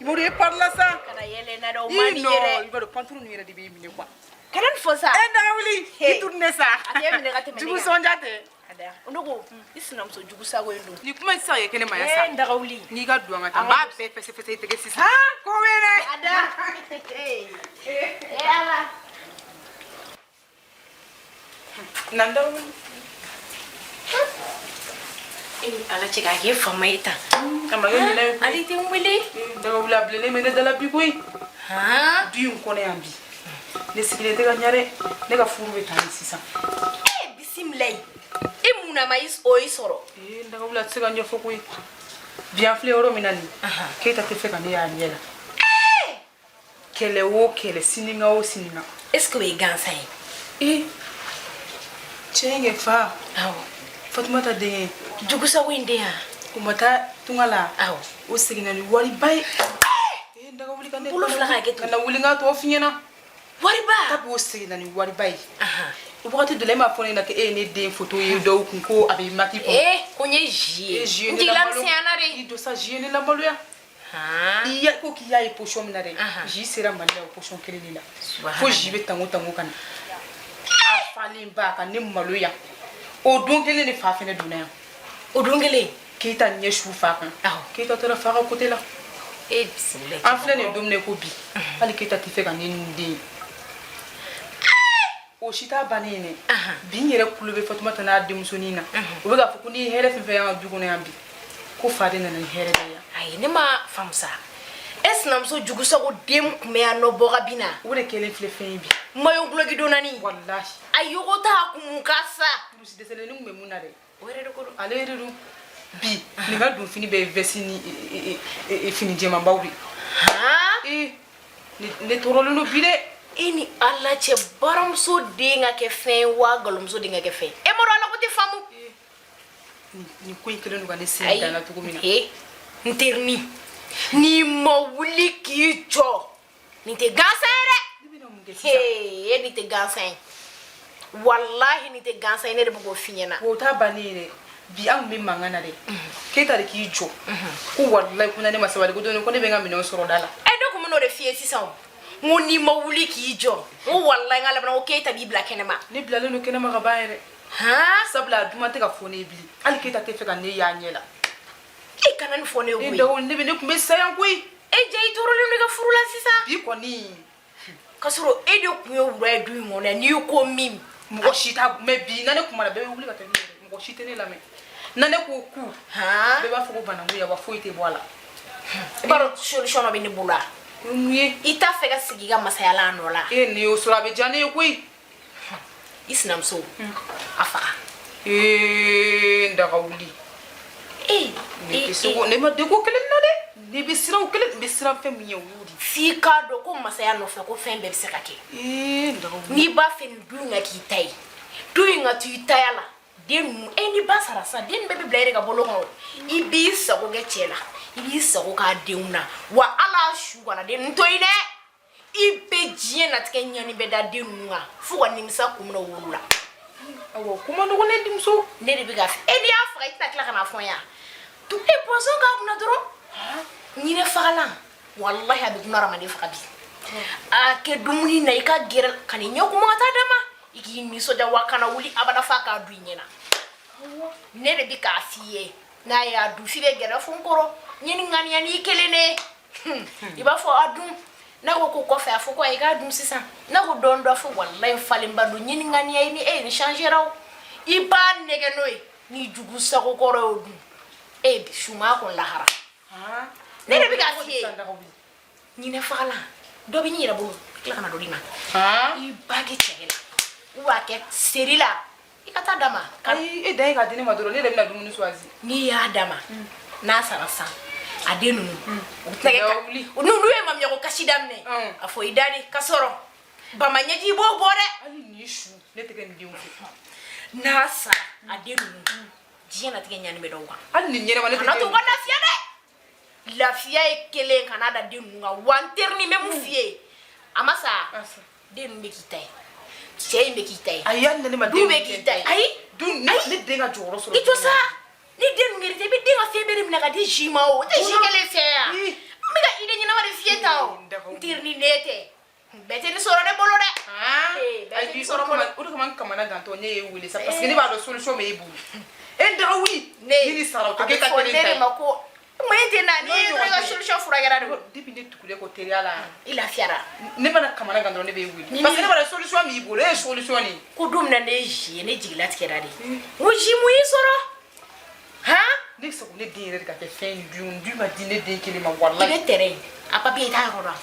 I b'a dɔn e parila sa. Kana yɛlɛ n na dɛ, o man Ii di non, ye dɛ. i b'a dɔn panturu ninnu yɛrɛ de b'i minɛ quoi. Kana nin fɔ sa. E Dagawuli, i tourne sa. A t'e minɛ ka tɛmɛ ne kan. Jugu sɔnja tɛ. Ne ko i sinamuso jugu sago in don. Ni kuma in tɛ se ka kɛ kɛnɛ ma yan sa. Ee, n Dagawuli. N'i ka don an ka taa n b'a bɛɛ fɛsɛfɛsɛ i tɛgɛ sisan. Ko bɛ dɛ. A da. Ee Ala. Na n Dagawuli. E ni Ala cɛ k'a kɛ fama ye tan. A ma kɛ ɲinɛ ye koyi. Ale tɛ n wele. Dagawuli a bilennen bɛ ne da la bi koyi. Du in kɔnɔ yan bi. Ne sigilen tɛ ka ɲɛ dɛ. Ne ka furu bɛ taa ni sisan. Ee bisimilayi. E mun na ma o y'i sɔrɔ? Ee n Dagawuli a tɛ se ka ɲɛfɔ koyi. Bi an filɛ yɔrɔ min na nin. Keyita tɛ fɛ ka ne y'a ɲɛ la. Kɛlɛ o kɛlɛ, sininka o sininka. Est ce que o ye gansan ye? Ee cɛ in kɛ fa. Awɔ. Fatumata den ye. Jugusago in den yan. O ma taa tunga la. Awɔ. O seginna ni wariba ye. Ee n Dagawuli ka ne. Bolo fila ka kɛ ten. Ka na wuli n k'a tɔ f'i ɲɛna. Wariba. Kabi o seginna ni wariba ye. Wagati dɔ la e m'a fɔ ne ɲɛna ko e ye ne den photo ye dɔw kun ko a bɛ maki kɔnɔ. Ee ko n ye zi ye. E zi ye N ne jigila lamalo. misɛnyana de. I don sa zi ye ne lamaloya. I ya ko k'i y'a ye position min na dɛ. Zi sera Mali la o position kelen de la. Fo zi bɛ tango tango ka na. A falen ba ka ne maloya. O don kelen de fa fɛnɛ donna yan. O don kelen. Keyita ɲɛ su fa kan. Keyita taara fa ka côté la. E bisimila. An filɛ nin ye don min na i ko bi. Hali Keyita tɛ fɛ ka ne ni n den ye. O si t'a bannen ye dɛ. Bi n yɛrɛ kulo bɛ Fatumata n'a denmusonin na. O bɛ k'a fɔ ko n'i ye hɛrɛ fɛn fɛn y'an ka du kɔnɔ yan bi, ko fa de nana ni hɛrɛ bɛɛ ye. Ayi ne ma faamu sa. E sinamuso jugusago den kun bɛ yan nɔ bɔ ka bin na. O de kɛlen filɛ fɛn ye bi. Mayo guloki donnani. Walahi. A yogo t'a kun ka sa. Kurusi dɛsɛlennin kun bɛ mun na dɛ. O yɛrɛ de ko don. Ale yɛrɛ don. Bi nin ka donfini bɛɛ ye veste ni fini jɛmanbaw de. Ee ne tɔɔrɔlen don bi dɛ. E ni Ala cɛ baramuso den ka kɛ fɛn ye wa nkalonmuso den ka kɛ fɛn ye. E ma dɔn Ala ko tɛ faamu. Nin ko in kɛlen don ka ne sen dan na cogo min na. Ee n terinin n'i ma wuli k'i jɔ nin tɛ gansan ye dɛ. Ne bɛna mun kɛ sisan? Ee nin tɛ gansan ye. Walahi nin tɛ gansan ye ne de bɛ k'o f'i ɲɛna. O t'a bannen ye dɛ. Bi an kun bɛ mankan na dɛ. Keyita de k'i jɔ. Ko walayi ko ne ma sabali ko don ko ne bɛ n ka minɛnw sɔrɔ da la. E ne kun bɛn'o de f'i ye sisan o. N ko n'i ma wuli k'i jɔ n ko walayi n ka laban ko Keyita b'i bila kɛnɛma. Ne bilalen don kɛnɛma ka ban yɛrɛ. Sabula a duman tɛ ka fɔ ne ye bilen. Hali Keyita tɛ fɛ ka ne y'a ɲɛ la. E kana nin fɔ ne ye koyi. E dɔgɔnin ne bɛ ne kun bɛ sa yan koyi. E ja i tɔɔrɔlen don i ka furu la sisan. Bi kɔni. K'a sɔrɔ e de kun ye wura ye du in kɔnɔ yan n'i ko min. Mɔgɔ si t'a mais bi na ne kumana bɛɛ bɛ wuli ka taa ne yɛrɛ mɔgɔ si tɛ ne lamɛn. Na ne ko ku. Bɛɛ b'a fɔ ko bananku ya wa foyi tɛ bɔ a la. I b'a dɔn solution dɔ bɛ ne bolo wa? O ye mun ye? I t'a fɛ ka sigi i ka masaya la a nɔ la. E nin y'o sɔrɔ a bɛ diya ne ye koyi. I sinamuso a faga. Ee n daga wuli. Ee Ne tɛ se ko ne ma degun kelen na dɛ. Ne bɛ siran o kelen n bɛ siran fɛn min ɲɛ o y'o de ye. F'i k'a dɔn ko masaya nɔfɛ ko fɛn bɛɛ bɛ se ka kɛ. Ee n daga wuli. N'i b'a fɛ nin du in ka k'i ta ye du in ka to i taya la den ninnu e ni ba sara sa den bɛɛ bɛ bila e de ka bolo kɔnɔ i b'i sago kɛ cɛ la i b'i sago k'a denw na wa ala su kana den ninnu to yen dɛ i bɛ diɲɛ natigɛ ɲani bɛɛ da den ninnu kan f'u ka nimisa kun min na u wolo la. Awɔ kuma nɔgɔn ne denmuso. Ne de bɛ ka e n'i y'a faga i tɛna tila ka n'a fɔ n ye tu e poison k'a kunna dɔrɔn ɲinɛ fagalan walahi a bɛ kun hadamaden faga bi a kɛ dumuni na i ka gɛrɛ ka n'i ɲɛ kumu ka taa d'a ma i k'i nisɔndiya wa kana wuli abada f'a k'a dun i ɲɛna ne de bɛ k'a f'i ye n'a y'a dun f'i bɛ gɛrɛ fo n kɔrɔ n ye nin ŋaniya n'i kelen de ye i b'a fɔ a dun n'a ko ko kɔfɛ a fɔ ko ayi k'a dun sisan n'a ko dɔɔni dɔ a fɔ walayi n falenba don n ye nin ŋaniya ye ni e ye nin changera o i b'a nɛgɛ n'o ye ni jugu sago kɔrɔ y'o dun e suma kɔni lahara ne de bɛ k'a f'i ye ɲinɛ fagalan dɔ bɛ n yɛrɛ bolo tila ka na dɔ d'i ma i b'a kɛ cɛkɛ la u b'a kɛ seri la i ka taa d'a ma. Ayi e dan ye k'a di ne ma dɔrɔn ne yɛrɛ bɛna dumuni choisi. N'i y'a d'a ma n'a sara san a den ninnu u tɛna kɛ ka n'olu ye maminɛko kasi daminɛ a fɔ i da de ka sɔrɔ bama ɲɛji i b'o bɔ dɛ. Hali nin su ne tɛ kɛ nin denw fɛ. N'a sara a den ninnu Diɲɛnatigɛ ɲani bɛ dɔw kan. Hali ni ɲɛnama ne tɛ. Kana to u ka lafiya dɛ. Lafiya ye kelen, kana da den ninnu kan. Wa n terini, bɛ mun f'i ye? A ma sa, den ninnu bɛ k'i ta ye, cɛ in bɛ k'i ta ye. Ayi, hali ni ne ma du den bɛ k'i ta ye. Ayi, du ne ne den ka jɔyɔrɔ sɔrɔ. I to sa, ni den ninnu kɛra i bɛ den ka fɛn bɛɛ de minɛ ka di si ma. O tɛ si kelen fɛ yan. N bɛ ka idée ɲɛnama de f'i ye tan. O n terini, ne tɛ bɛɛ tɛ nin sɔrɔ ne bolo dɛ. Ee, bɛɛ tɛ nin sɔrɔ n bolo. O de kama n kamana gantɔ, ne y'e wele sa, parce que ne b'a dɔn solution bɛ e bolo. E n daga wuli. Ne ni ni sara o a tɛ bɛ k'e ta fɔ kelen ne ta de ye. ma ko mun ye ten na ni ye dɔrɔn i ka solution furakɛra de. Depuis ne tugulen ko teriya la, i lafiyara. Ne mana kamana gan dɔrɔn, ne b'e wele, parce que ne b'a dɔn solution b'i bolo. E ye solution de ye. Ko don min na ne ye zi ye, ne jigilatigɛra de. N ko zi, mun y'i sɔrɔ han? Ne sago ne den yɛrɛ de ka kɛ fɛn ye du du ma di ne den kelen ma. I Walayi. bɛ terrain in a papiye, i t'a yɔrɔ dɔn.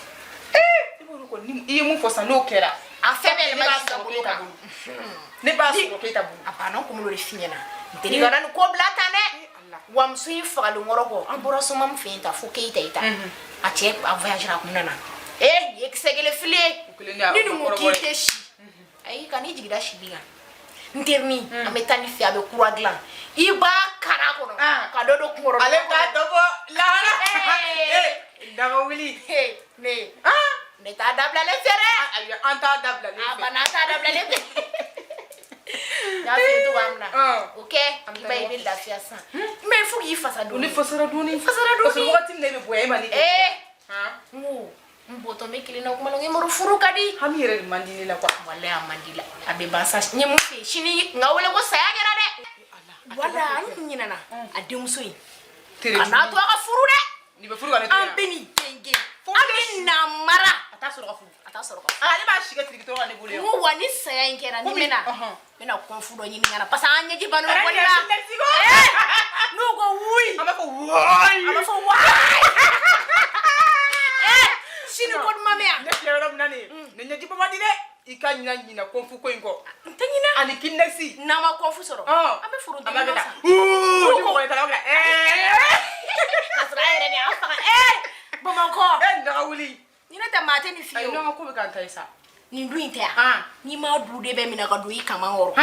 E b'o dɔn kɔni, i ye mun fɔ sisan, n'o kɛra, a fɛn bɛɛ ne yɛlɛma b'a zi ka sɔrɔ bolo Keyita kan. bolo, ne b'a sɔrɔ Keyita bolo. A banna, n kun b'o de f'i ɲɛna. N teri, kana nin ko bila tan dɛ. Wa muso in fagalen kɔrɔ kɔ, an bɔra soma min fɛ yen ta fo Keyita i ta a cɛ a voyagera, a kun nana. Ee, nin ye kisɛ kelen fili ye. O kelen de y'a Ni nin ko kɔrɔbɔ k'i ye. tɛ si, ayi, ka n'i jigida sili kan. N terini, an bɛ taa ni fɛ, a bɛ kura dilan, i b'a kara kɔnɔ ka dɔ don kunkɔrɔ. Ale bɛ taa dɔ bɔ lahara. Ee. Ee, daga wuli. Ne ne t'a dabilalen fɛ dɛ. Ayi, an t'a dabilalen A fɛ. banna, an t'a dabilalen fɛ. N y'a f'i ye cogoya min na, o kɛ, i b'a ye i bɛ lafiya sisan. Mais fo k'i fasa dɔɔni. Ne fasara dɔɔni. Fasara dɔɔni. Parce que wagati min na e bɛ bɔ yan, e ma ne kɛ. Ee, n ko n bɔtɔ n bɛ kelen na kuma la, n ko i m'a dɔn furu ka di. Hami yɛrɛ de man di ne la quoi. Walayi, a man di la, a bɛ ban sa. N ye mun f'i ye sini, n ka wele ko saya kɛra dɛ. Wala n kun ɲinɛna a denmuso in. Kan'a to a ka furu dɛ. Nin bɛ furu ka ne to An yan. bɛ nin genge, an bɛ na mara. A t'a sɔrɔ ka furu. A t'a sɔrɔ ka furu. Ale b'a si kɛ tirikitɔrɔ la ne bolo N yan. ko wa ni saya in kɛra, ni bɛna Ɔhɔn. n bɛna kɔnfu dɔ ɲini ka na, parce que an ɲɛji bannen bɔ ne la. Merci go. N'u ko wuyi, An b'a fɔ wayi. A b'a fɔ wayi. Sini ko duman bɛ yan. Ne filɛ yɔrɔ min na nin ye, ne ɲɛji bɔ man di dɛ. I ka ɲina ɲina kɔnfu ko in kɔ. N tɛ ɲinɛ. Ani kinɛsi. N'an ma kɔnfu sɔrɔ, an bɛ foro An b'a kɛ tan. san. Uu, ni mɔgɔ ye ta, an b'a kɛ ɛɛ. Ka sɔrɔ an yɛrɛ de y'an faga. Bamakɔ. E daga wuli. Ni ne tɛ, maa tɛ nin f'i ye. Ayi, O n'an ka ko bɛ k'an ta ye sa. Nin du in tɛ yan, n'i ma du de bɛ minɛ ka don i kaman kɔrɔ,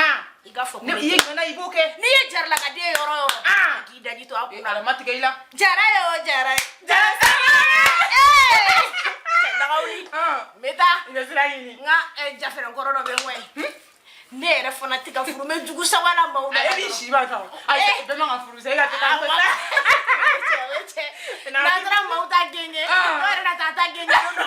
i ka fɔ ko Ne i ye ŋana, i b'o kɛ. N'i ye jaralakaden yɔrɔ o yɔrɔ, k'i daji to a kunna. Ala ma tigɛ i la. Jara ye o jara ye. Jara sama. Cɛ daga wuli. N bɛ taa. I bɛ sira ɲini. N ka jafɛrɛn kɔrɔ dɔ bɛ n kɔ yen. Ne yɛrɛ fana tɛ ka furu, n bɛ jugu sawa la maaw la. E b'i si b'a kan. Ayi, bɛɛ man ka furu sa, e ka to k'an to sa. Cɛ, n'an taara maaw ta genge, dɔw yɛrɛ na taa ta genge don dɔ.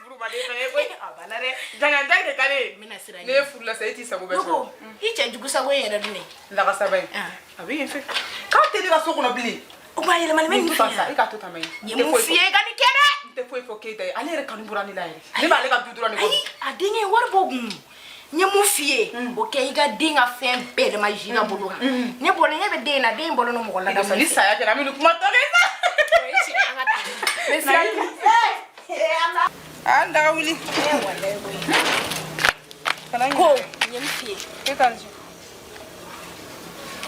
Furubaden fɛnɛ ye koyi. A banna dɛ. Janganta de ka di ye. N bɛna sira ɲini. Ne ye furu la sa, e t'i sago bɛɛ Ne ko sɔrɔ. i cɛ jugu sago in yɛrɛ dun ne. Lagasaba in. A bɛ yen fɛ. K'a tɛ ne ka so kɔnɔ bilen. O kuma yɛlɛmali bɛ nin to f'i tan sa, ye. e k'a to tan ma ye. N ye mun f'i ye, i ka nin kɛ dɛ. N tɛ foyi fɔ Keyita ye. Ale yɛrɛ kanu bɔra ne la yɛrɛ. Ne b'ale ka du dɔrɔn de kɔnɔ. Ayi, a denkɛ wari b'o kun. N ye mun f'i ye, o kɛ, i ka den ka fɛn bɛɛ de ma zi ka bolo kan. Ne bɔlen, ne bɛ den in na, den in bɔlen don mɔgɔ ladamu. Ni saya kɛra, an bɛ nin kuma tɔ kɛ sa. O ye tiɲɛ ye, an ka taa. N bɛ sira ɲini. An daga wuli. Ko n ye mun f'i ye. E ka nin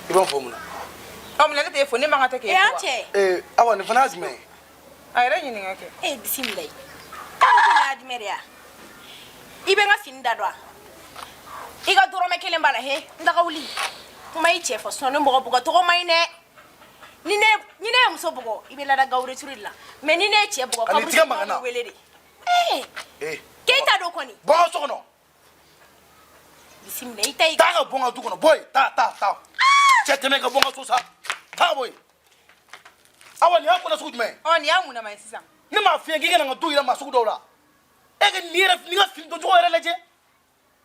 I b'a fɔ mun na? Ɔ, mun na ne t'e fo? Ne man kan tɛ k'e E an fo wa? cɛ. Ee, Awa, nin fana ye jumɛn ye? A yɛrɛ ɲininka kɛ. E bisimila ye. Aw ko n'a jumɛn de ya? I bɛ n ka fini da dɔn wa? I ka dɔrɔmɛ kelen b'a la he, n daga wuli. Kuma i cɛ fɔ, sinon ne mɔgɔ bugɔ tɔgɔ man ɲi dɛ. Ni ne ye muso bugɔ, i bɛ lada Gabriel Touré de la. Mais ni ne ye cɛ bugɔ, Ka n'i tigɛ maga n na. kaburu wele de. Ee, Ee. Keyita do kɔni. Bɔ n ka so kɔnɔ. Bisimila, i ta i. Taa ka bɔ n ka du kɔnɔ, bɔ yen, taa taa taa. Cɛ, tɛmɛ ka bɔ n ka so sa. Taa bɔ yen. Awa, nin y'a ko nasugu jumɛn ye? Ɔ, nin y'a mun nama ye sisan? Ne m'a f'i ye k'i kana n ka du yira maa sugu dɔw la. E ka nin yɛrɛ, nin ka fini doncogo yɛrɛ lajɛ.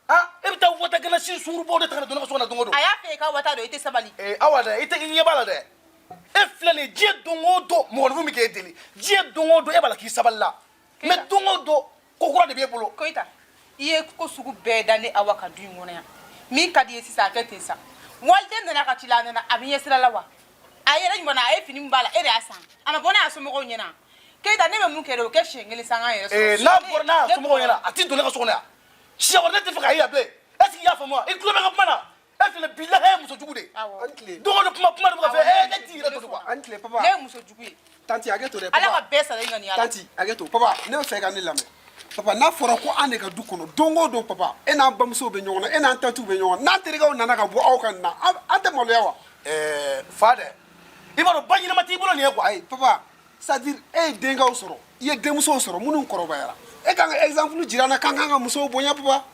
Ah, e bɛ taa wata gɛlɛn sunkurubaw de ta ka na don ne ka so kɔnɔ don o don. A y'a fɛ i ka wata dɔn, i tɛ sabali. Ee, Awa dɛ, i tɛ i ɲɛ b'a la dɛ. E filɛ nin ye, diɲɛ don o don mɔgɔninfin bɛ k'e deli. Diɲɛ don o don e b'a la k'i sabali la. Mais don o don ko kura de b'e bolo. Koyita, i ye ko sugu bɛɛ da ne Awa ka du in kɔnɔ yan. Min ka di i ye sisan, a kɛ ten sa. Waliden nana ka ci la, a nana, a bɛ ɲɛsira la wa? A yɛrɛ ɲuman na, a ye fini min b'a la, e de y'a san. A ma bɔ n'a somɔgɔw ɲɛna. Keyita, ne bɛ mun kɛ dɛ, o kɛ siɲɛ kelen sa, an k'an yɛrɛ sɔrɔ. Ee, n'a bɔra n'a somɔgɔw ɲɛna, a ti don ne ka so kɔnɔ yan. Siɲɛ wɛrɛ ne tɛ fɛ k'a ye yan bilen. Est ce que i y'a faamu wa? I tulo bɛ n ka kuma na. E filɛ, bilahi, e ye muso jugu de ye. Don o don kuma kuma de bɛ ka fɔ, e ne t'i yɛrɛ to quoi. An tile, papa. Ne ye muso jugu ye. Tanti, hakɛ to dɛ. Ala ka bɛɛ sara i ŋaniya la. Tanti, hakɛ to. Papa, ne bɛ fɛ i ka ne lamɛn. Papa, n'a fɔra ko an de ka du kɔnɔ, don o don, papa, e n'an bamusow bɛ ɲɔgɔn na, e n'an tantiw bɛ ɲɔgɔn na, n'an terikɛw nana ka bɔ aw ka nin na, an tɛ maloya wa? Ɛɛ fa dɛ, i b'a dɔn ba ɲɛnama t'i bolo nin ye quoi. Ayi papa, c'est à dire e ye denkɛw sɔrɔ, i ye denmusow sɔrɔ minnu kɔrɔbayara, e kan ka exemple jira an na k'an kan ka musow bonya papa.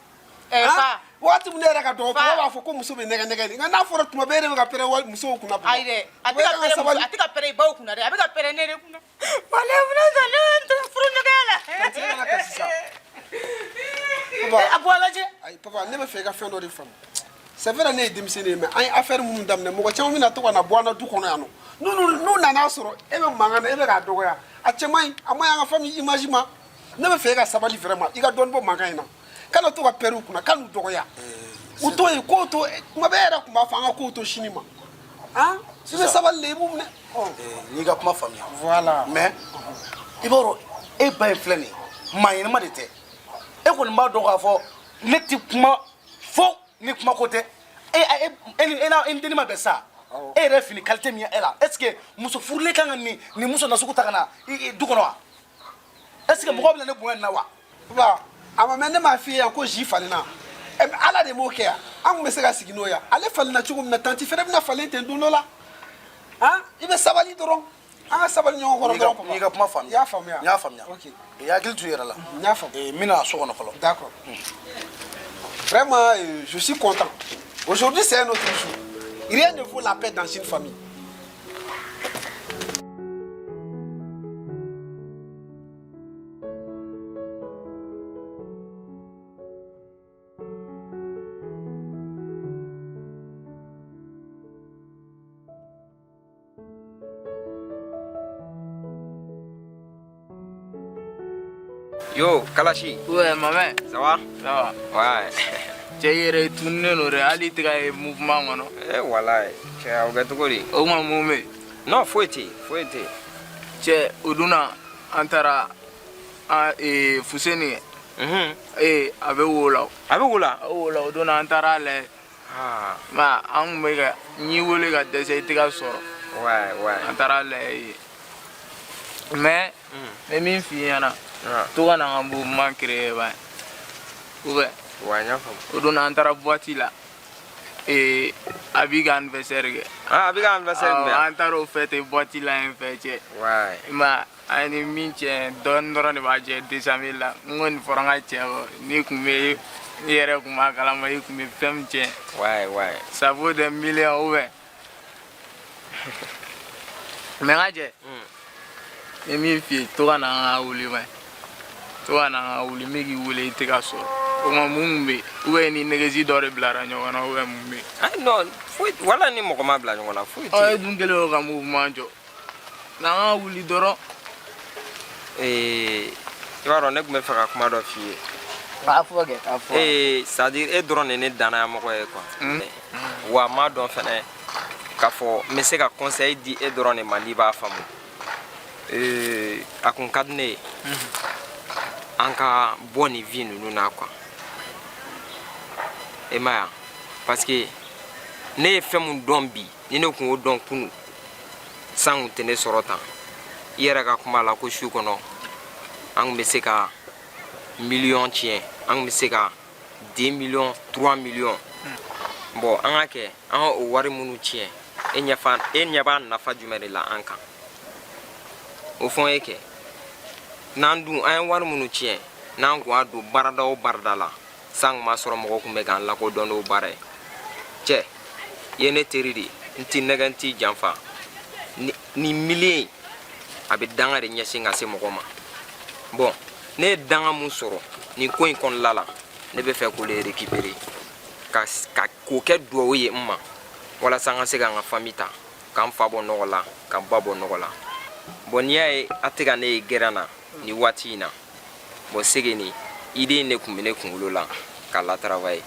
Eh, fa. Waati min ne yɛrɛ ka dɔgɔ, Fa. papa b'a fɔ ko muso bɛ nɛgɛ nɛgɛ de, nka n'a fɔra tuma bɛɛ e de bɛ ka pɛrɛn wali musow kunna papa. Ayi dɛ, a tɛ E ka kan ka pɛrɛn muso sabali. a tɛ ka pɛrɛn i baw kunna dɛ, a bɛ ka pɛrɛn ne de kunna. Walayi fana salen tɛ furu ɲɔgɔnya la. Tantie, e kana kasi sa. Papa, A bɔ a lajɛ. Ayi papa, ne bɛ fɛ i ka fɛn dɔ de faamu. C'est vrai, ne ye denmisɛnnin ye, mais an ye affaire minnu daminɛ, mɔgɔ caman bɛna to ka na bɔ an na du kɔnɔ yan nɔ. N'u nana sɔrɔ e bɛ mankan na, e bɛ k'a dɔgɔya, a cɛ man ɲi, a man ɲi an ka famille image ma. Ne bɛ fɛ e ka sabali vraiment, i ka dɔɔni bɔ mankan in na, kana to ka pɛrɛn u kunna, kan'u dɔgɔya, u to yen kow to. Tuma bɛɛ e yɛrɛ tun b'a fɔ an ka kow to sini ma. Han, i bɛ sabali de, i b'u minɛ. N y'i ka kuma faamuya. Voilà. Mais i b'a dɔn, e ba in filɛ nin ye, maa ɲɛnama de tɛ. E kɔni b'a dɔn k'a fɔ ne tɛ kuma fo ni kuma ko tɛ. E e e ni e n'a e ni denni ma bɛn sa, e yɛrɛ fini qualité min ye e la, est ce que muso furulen kan ka nin muso nasugu ta ka na i du kɔnɔ wa? Est ce que mɔgɔw bɛna ne bonya nin na wa? Papa, a ma mɛn ne m'a f'i ye yan ko jus falenna. Ɛ, ala de m'o kɛ yan, an tun bɛ se ka sigi n'o ye. Ale falenna cogo min na, tantie fɛnɛ bɛna falen ten don dɔ la. Han, i bɛ sabali dɔrɔn, an ka sabali ɲɔgɔn kɔrɔ dɔrɔn papa. N y'i ka kuma faamuya. I y'a faamuya? N y'a faamuya. Ok. I hakili to i yɛrɛ la. N y'a faamu. N bɛna so kɔnɔ fɔlɔ. D'accord. Vraiment, je suis content. Aujourd'hui, c'est un autre jour. Rien ne vaut la paix dans une famille. Yo, Kalashi. Ouais, maman. Ça va? Ça va. Ouais. Cɛ, i yɛrɛ tununnen don dɛ, hali i tɛ ka ye mouvement kɔnɔ. Eh, walayi. Cɛ, o kɛ cogo di? O kuma mun bɛ yen? Non, foyi tɛ yen, foyi tɛ yen. Cɛ, o donna an taara an ee Fuseni. Ee, a bɛ wo la. A bɛ wo la? A bɛ wo la, o donna an taara a lajɛ. Ah. Ma an kun bɛ ka n y'i wele ka dɛsɛ, i tɛ ka sɔrɔ. Ouais, ouais. An taara a lajɛ yen. Mais n bɛ min f'i ɲɛna. To ka na an ka mouvement créer ba ye. Ou bien. Ouais, n y'a faamu. O don an taara boîte la. Ee, a b'i ka anniversaire kɛ. Ah, a b'i ka anniversaire Awɔ, kɛ. an taara o fête boîte la yen fɛ cɛ. Ouais. I ma ye, an ye min tiɲɛ, dɔɔni dɔrɔn de b'a jɛ 200 000 la. N ko nin fɔra n ka cɛ kɔ. N'i kun bɛ i yɛrɛ kun b'a kalama, i kun bɛ fɛn min tiɲɛ. Ouais, ouais. Ça vaut des millions ou bien. Mais n ka cɛ. N bɛ min f'i ye, to ka na an ka wuli ba ye. To ka na an ka wuli, n bɛ k'i wele i tɛ ka sɔrɔ. O tuma mun kun bɛ yen? Ou bien ni nɛgɛsi dɔ de bilara ɲɔgɔn na ou bien mun bɛ yen? Ah non, foyi, wala ni mɔgɔ ma bila ɲɔgɔn na, foyi tɛ Ɔ, yen. e dun kɛlen don ka mouvement jɔ. N'an ka wuli dɔrɔn. Ee, i b'a dɔn ne tun bɛ fɛ ka kuma dɔ f'i ye. A fɔ kɛ, a fɔ. Ee, c'est à dire e dɔrɔn de ye ne dannayamɔgɔ ye quoi. Wa n m'a dɔn fɛnɛ k'a fɔ n bɛ se ka conseil di e dɔrɔn de ma n'i b'a faamu. Ee, a kun ka di ne ye an ka bɔ nin vie ninnu na quoi. E ma ye wa? Parce que ne ye fɛn mun dɔn bi, ni ne kun y'o dɔn kunun, san kun tɛ ne sɔrɔ tan. I yɛrɛ ka kuma la ko su kɔnɔ an kun bɛ se ka miliyɔn tiɲɛ, an kun bɛ se ka 2 millions, 3 millions. Bon, an ka kɛ an ka o wari minnu tiɲɛ, e ɲɛ b'a nafa jumɛn de la an kan? O fɔ n ye kɛ. N'an dun an ye wari minnu tiɲɛ, n'an kun y'a don baarada o baarada la, san kun b'a sɔrɔ mɔgɔw kun bɛ k'an lakodɔn n'o baara ye. Cɛ, i ye ne teri de ye, n t'i nɛgɛ, n t'i janfa. Ni milieu a bɛ danga de ɲɛsin ka se mɔgɔ ma. Bon, ne ye danga mun sɔrɔ nin ko in kɔnɔna la, ne bɛ fɛ k'o de récupérer ka k'o kɛ duwawu ye n ma, walasa n ka se ka n ka famille ta, k'an fa bɔ nɔgɔ la, k'an ba bɔ nɔgɔ la. Bon, n'i y'a ye a tɛ ka ne ye gɛrɛn na nin waati in na, bon, sege nin idée in de tun bɛ ne kunkolo la ka la travailler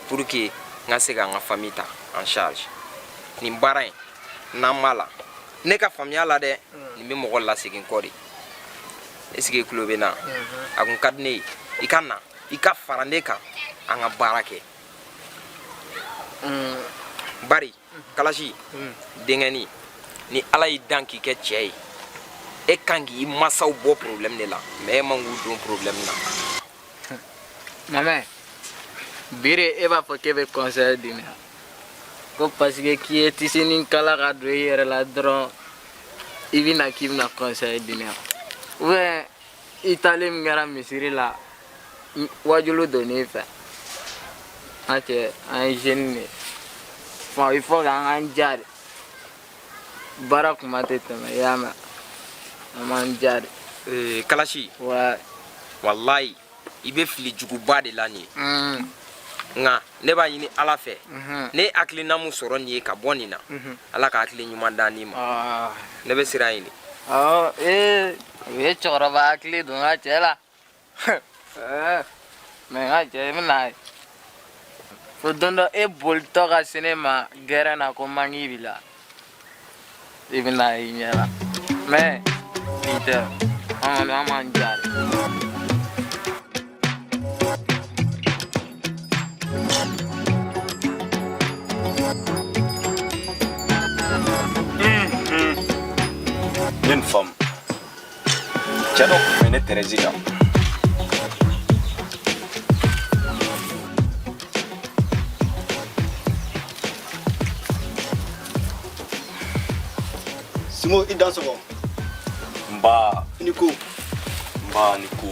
pour que n ka se ka n ka famille ta en charge. Nin baara in, n'an b'a la, ne ka faamuya la dɛ, nin bɛ mɔgɔ lasegin kɔ de. Est ce que i tulo bɛ n na? A kun ka di ne ye i ka na, i ka fara ne kan, an ka baara kɛ. Bari Kalasi, denkɛni, ni Ala y'i dan k'i kɛ cɛ ye, e kan k'i masaw bɔ problème de la, mais e man k'u don problème na. Mamɛ, bi de e b'a fɔ k'e bɛ conseil di ne ma. Ko parce que k'i ye tisinin kala ka don i yɛrɛ la dɔrɔn i bɛna k'i bɛna conseil di ne ma ou bien i taalen min kɛra misiri la wajulu donn'i fɛ an cɛ an ye jeune de ye bon il faut que an k'an ja de baara kuma tɛ tɛmɛ i y'a mɛn an b'an ja de. Ee, kalasi. Ouais. Walayi i bɛ fili juguba de la nin ye. Nka ne b'a ɲini ala fɛ ne ye hakilina mun sɔrɔ nin ye ka bɔ nin na ala ka hakili ɲuman d'an n'i ma ne bɛ sira ɲini. Awɔ ee u ye cɛkɔrɔba hakili don n ka cɛ la mais n ka cɛ i bɛna ye fo don dɔ e bolitɔ ka se ne ma gɛrɛn na ko manki b'i la i bɛna i ɲɛ la mais nin tɛ an kɔni an b'an ja de. N ye nin faamu cɛ dɔ tun bɛ ne tɛrɛzi kan Simo i dansɔgɔ nba i ni ko nba ni ko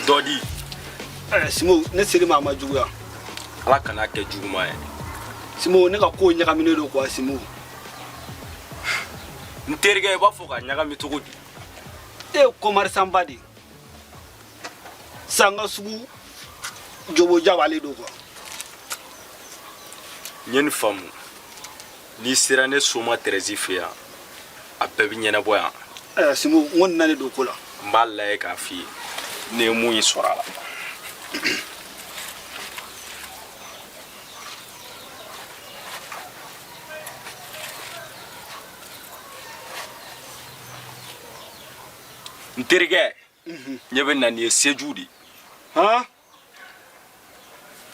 dɔ di Simo ne ser'i ma a ma juguya ala kana kɛ juguman ye Simo ne ka ko ɲagaminen don quoi Simo n terikɛ i b'a fɔ ka ɲagami cogo di e ye commerçant ba de ye sisan n ka sugu joboja b'ale don quoi n ye nin faamu n'i sera ne soma tɛrɛzi fɛ yan a bɛɛ bɛ ɲɛnabɔ yan ɛɛ Simo n kɔni nalen don ko la n b'a lajɛ k'a f'i ye ne ye mun ye sɔrɔ a la n terikɛ ɲɛ bɛ na nin ye seju de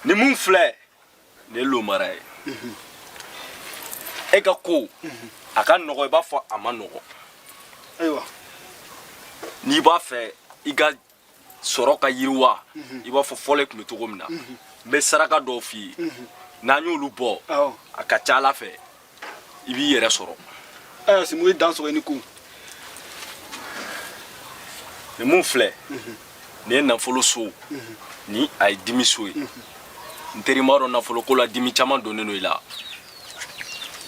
ni mun filɛ nin ye lomara ye e ka ko a ka nɔgɔ i b'a fɔ a ma nɔgɔ ayiwa n'i b'a fɛ i ka sɔrɔ ka yiriwa i b'a fɔ fɔlɔ i tun bɛ cogo min na n bɛ saraka dɔw f'i ye n'an y'olu bɔ a ka ca ala fɛ i b'i yɛrɛ sɔrɔ ayiwa Simo i dansɔgɔ i ni ko nin mun filɛ nin ye nafolo so ni a ye dimi so ye n teri m'a dɔn nafolo ko la dimi caman donnen don i la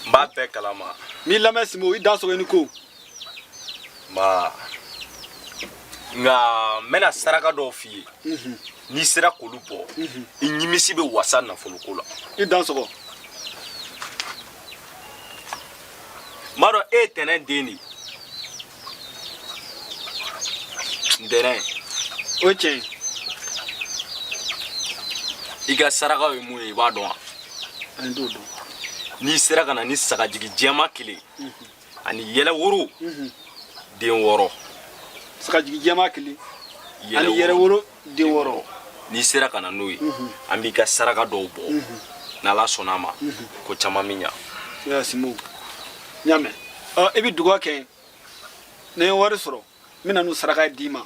n b'a bɛɛ kalama n b'i lamɛn Simo i dansɔgɔ i ni ko nba nka n bɛna saraka dɔw f'i ye n'i sera k'olu bɔ i nimisi bɛ wasa nafolo ko la i dansɔgɔ n b'a dɔn e ye tɛnɛn den de ye ntɛnɛn o ye tiɲɛ ye i ka saraka ye mun ye i b'a dɔn wa n t'o dɔn n'i sera ka na ni sagajigi jɛman kelen ani yɛlɛworo den 6 sagajigi jɛman kelen ani yɛlɛworo den 6 n'i sera ka na n'o ye an b'i ka saraka dɔw bɔ n'ala sɔnna a ma ko caman bɛ ɲa ya Simo n y'a mɛn i bɛ dugawu kɛ ni n ye wari sɔrɔ n bɛ na n'o saraka d'i ma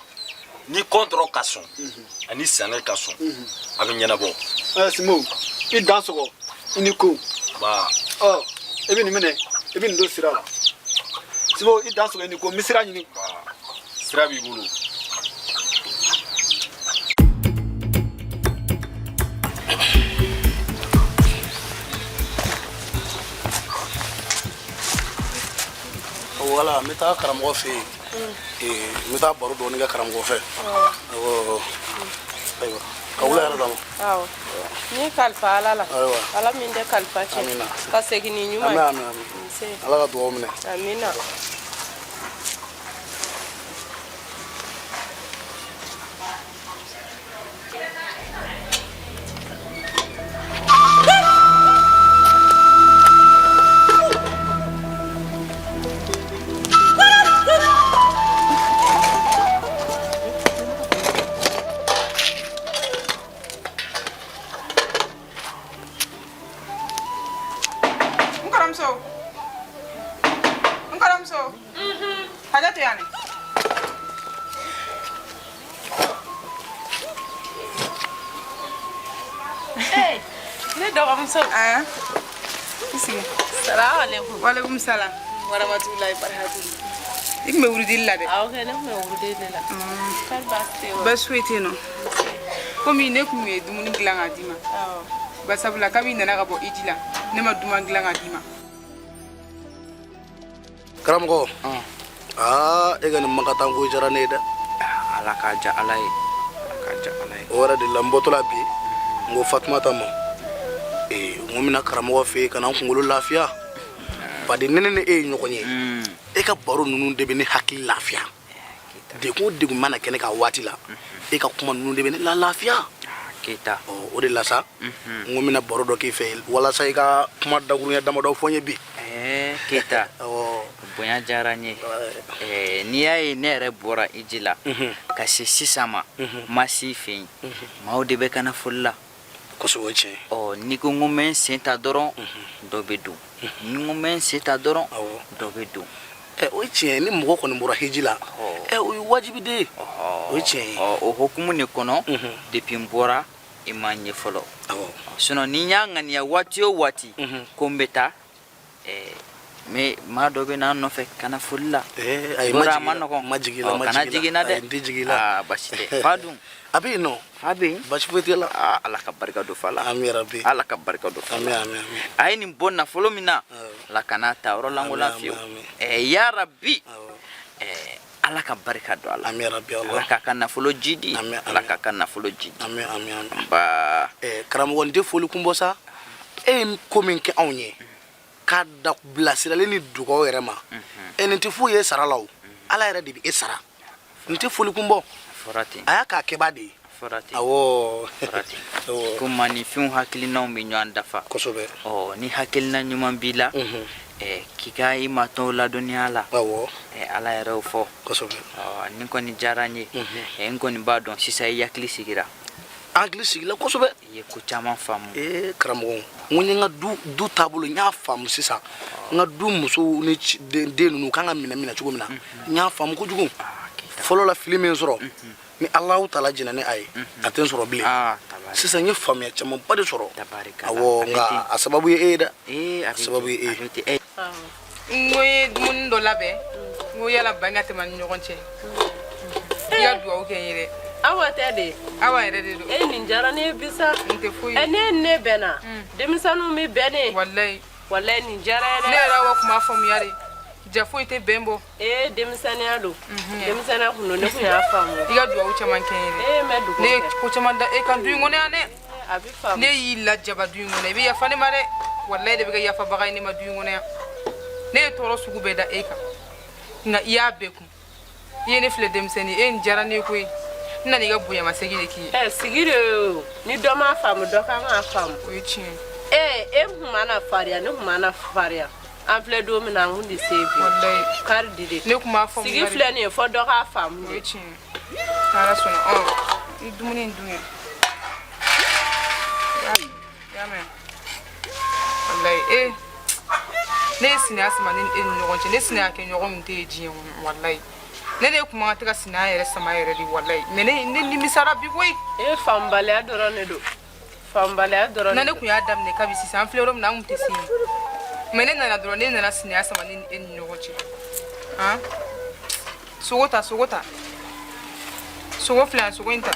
ni kɔntɔrɔ ka sɔn ani sanɛ ka sɔn a bɛ ɲɛnabɔ Simo i dansɔgɔ i ni ko ba i bɛ nin minɛ i bɛ nin don sira la Simo i dansɔgɔ i ni ko n bɛ sira ɲini sira b'i bolo Wala n bɛ taa karamɔgɔ fɛ yen n bɛ taa baro dɔɔni kɛ karamɔgɔ fɛ ayiwa ka wula hɛrɛ d'a ma awɔ n y'i kalifa ala la Ayiwa. Ala min tɛ kalifa tiɲɛ Amina. ka segin ni ɲuman Ami, ye ami, ami. Nse. Ala ka dugawu minɛ amina N kɔrɔmuso n kɔrɔmuso hakɛ to yan dɛ Ne Dɔgɔmuso. I sigi. Salaamaaleykum. Waaleykum salaam. Waramatulahi barakatuhu. I tun bɛ wurudili la dɛ. Awɔ kɛ, ne tun bɛ wurudili de la. Kari baasi tɛ yen wa? Baasi foyi tɛ yen nɔ. Komi ne tun ye dumuni dilan k'a d'i ma. Awɔ. Barisabula kabi i nana ka bɔ hiji la, ne ma duman dilan k'a d'i ma. Karamɔgɔ, aa, e ka nin makatanko diyara ne ye dɛ. Ala k'a diya Ala ye, Ala k'a diya Ala ye. O yɛrɛ de la n bɔtɔla bi, n ko Fatumata ma, ee, n ko n bɛna karamɔgɔ fɛ yen ka na n kunkolo lafiya. Badi ne ni e ye ɲɔgɔn ye, e ka baro ninnu de bɛ ne hakili lafiya. Degun o degun mana kɛ ne ka waati la, e ka kuma ninnu de bɛ ne la lafiya. Keyita. O de la sa, n ko n bɛna baro dɔ k'i fɛ walasa i ka kuma dakuruɲɛ damadɔ fɔ n ye bi. Keyita, bonya diyara n ye. N'i y'a ye ne yɛrɛ bɔra hiji la ka se sisan ma, ma s'i fɛ yen, maaw de bɛ ka na foli la. Kosɛbɛ, o ye tiɲɛ ye. Ɔ, n'i ko n ko n bɛ n sen ta dɔrɔn, dɔ bɛ don. Ni n ko n bɛ n sen ta dɔrɔn, dɔ bɛ don. O ye tiɲɛ ye. Ni mɔgɔ kɔni bɔra hiji la, o ye wajibi de ye. O ye tiɲɛ ye. Ɔ, o hukumu de kɔnɔ, depuis n bɔra, i ma n ye fɔlɔ. Sinon ni n y'a ŋaniya waati o waati ko n bɛ taa, mais maa dɔ bɛ na n nɔfɛ ka na foli la. Ayi, Yɔrɔ a ma nɔgɔn. ma jigin i la, ma Kana jigin jigin n na i la. dɛ. Ayi, n tɛ jigin i la. Aa, baasi tɛ. Fa dun? A bɛ yen nɔ. Fa bɛ yen. Baasi foyi t'e la. Aa, Ala ka barika don fa la. Ami yarabi. Ala ka barika don fa la. Ami, ami, ami. A ye nin bɔ nafolo min na, Ala kan'a ta yɔrɔ lankolon Ami, fiyewu. ami, Yarabi. Ala ka barika don a la. Ami yarabi, Allah. Ala k'a ka nafolo jidi. Ala k'a ka nafolo jidi. Ami, ami, ami. Nba. Karamɔgɔ, n tɛ foli kun bɔ sa. E ye ko min kɛ anw ye, k'a da bilasirali ni dugawu yɛrɛ ma, nin tɛ foyi ye sara la o. Ala yɛrɛ de bɛ e sara. N tɛ foli kun bɔ. Fɔra ten. A y'a k'a kɛba de ye. Fɔra ten. Awɔ. Fɔra ten. Ko maaninfinw hakilinaw bɛ ɲɔgɔn dafa. Kosɛbɛ. Ɔ, ni hakilina ɲuman b'i la, k'i ka i matɔnw ladɔnniya la. Awɔ. Ala yɛrɛ y'o fɔ. Kosɛbɛ. Ɔ, nin kɔni diyara n ye. N kɔni b'a dɔn sisan i hakili sigira. An hakili sigila kosɛbɛ. I ye ko caman faamu. Karamɔgɔ, n ko n ye n ka du taabolo, n y'a faamu sisan. N ka du musow ni den ninnu kan ka minɛ cogo min na, n y'a faamu kojugu. Fɔlɔ la fili min sɔrɔ, ni Alahu taala jɛnna ni a ye, a tɛ n sɔrɔ bilen. Sisan n ye faamuya camanba de sɔrɔ. Awɔ, nka a sababu ye e ye dɛ. A sababu ye e ye. N ko n ye dumuni dɔ labɛn, n ko yala ban ka tɛmɛ ni ɲɔgɔn cɛ. I ka dugawu kɛ n ye dɛ. Awa tɛ de. Awa yɛrɛ de don. E, nin diyara ne ye bi sa. N tɛ foyi. Ne ni ne bɛnna. Denmisɛnninw bɛ bɛn ne. Walayi. Walayi, nin diyara ye dɛ. Ne yɛrɛ Awa kun b'a faamuya de. Ja foyi tɛ bɛn bɔ. Denmisɛnninya don. Denmisɛnninya kun don, ne kun y'a faamu. I ka dugawu caman kɛ n ye dɛ. N bɛ dugawu kɛ. Ne ye ko caman da e kan du in kɔnɔ yan dɛ. A bɛ faamu. Ne y'i lajaba du in kɔnɔ, i bɛ yafa ne ma dɛ. Walayi, de bɛ kɛ yafabaga ye ne ma du in kɔnɔ yan. Ne ye tɔɔrɔ sugu bɛɛ da e kan, nka i y'a bɛɛ kun. I ye ne filɛ denmisɛnnin, e nin diyara ne ye koyi. N nana i ka bonyamasegin de k'i ye. Sigi de ye o. Ni dɔ m'a faamu, dɔ kan k'a faamu. O ye tiɲɛ ye. E kun mana farinya, ne kun mana farinya. An filɛ don min na, an kun tɛ se bi. Walayi. Kari di de. Ne kun b'a faamu. Sigi filɛ nin ye, fɔ dɔ k'a faamu de. O ye tiɲɛ ye. N'Ala sɔnna, ɔ, i dumuni in dun yɛ. I y'a mɛn? Walayi, ne ye sinaya sama ne ni e ni ɲɔgɔn cɛ. Ne sinaya kɛ ɲɔgɔn min tɛ ye diɲɛ kɔnɔ, walayi. Ne de kun man kan tɛ ka sinaya yɛrɛ sama yɛrɛ de, walayi. Mais ne nimisara bi koyi. Faamubaliya dɔrɔn de don. Faamubaliya dɔrɔn. Na ne kun y'a daminɛ kabi sisan, an filɛ yɔrɔ min na, an kun tɛ se yen. Mais ne nana dɔrɔn, ne nana sinaya sama ne ni e ni ɲɔgɔn cɛ. Han? Sogo ta, sogo ta. Sogo filɛ yan, sogo in ta.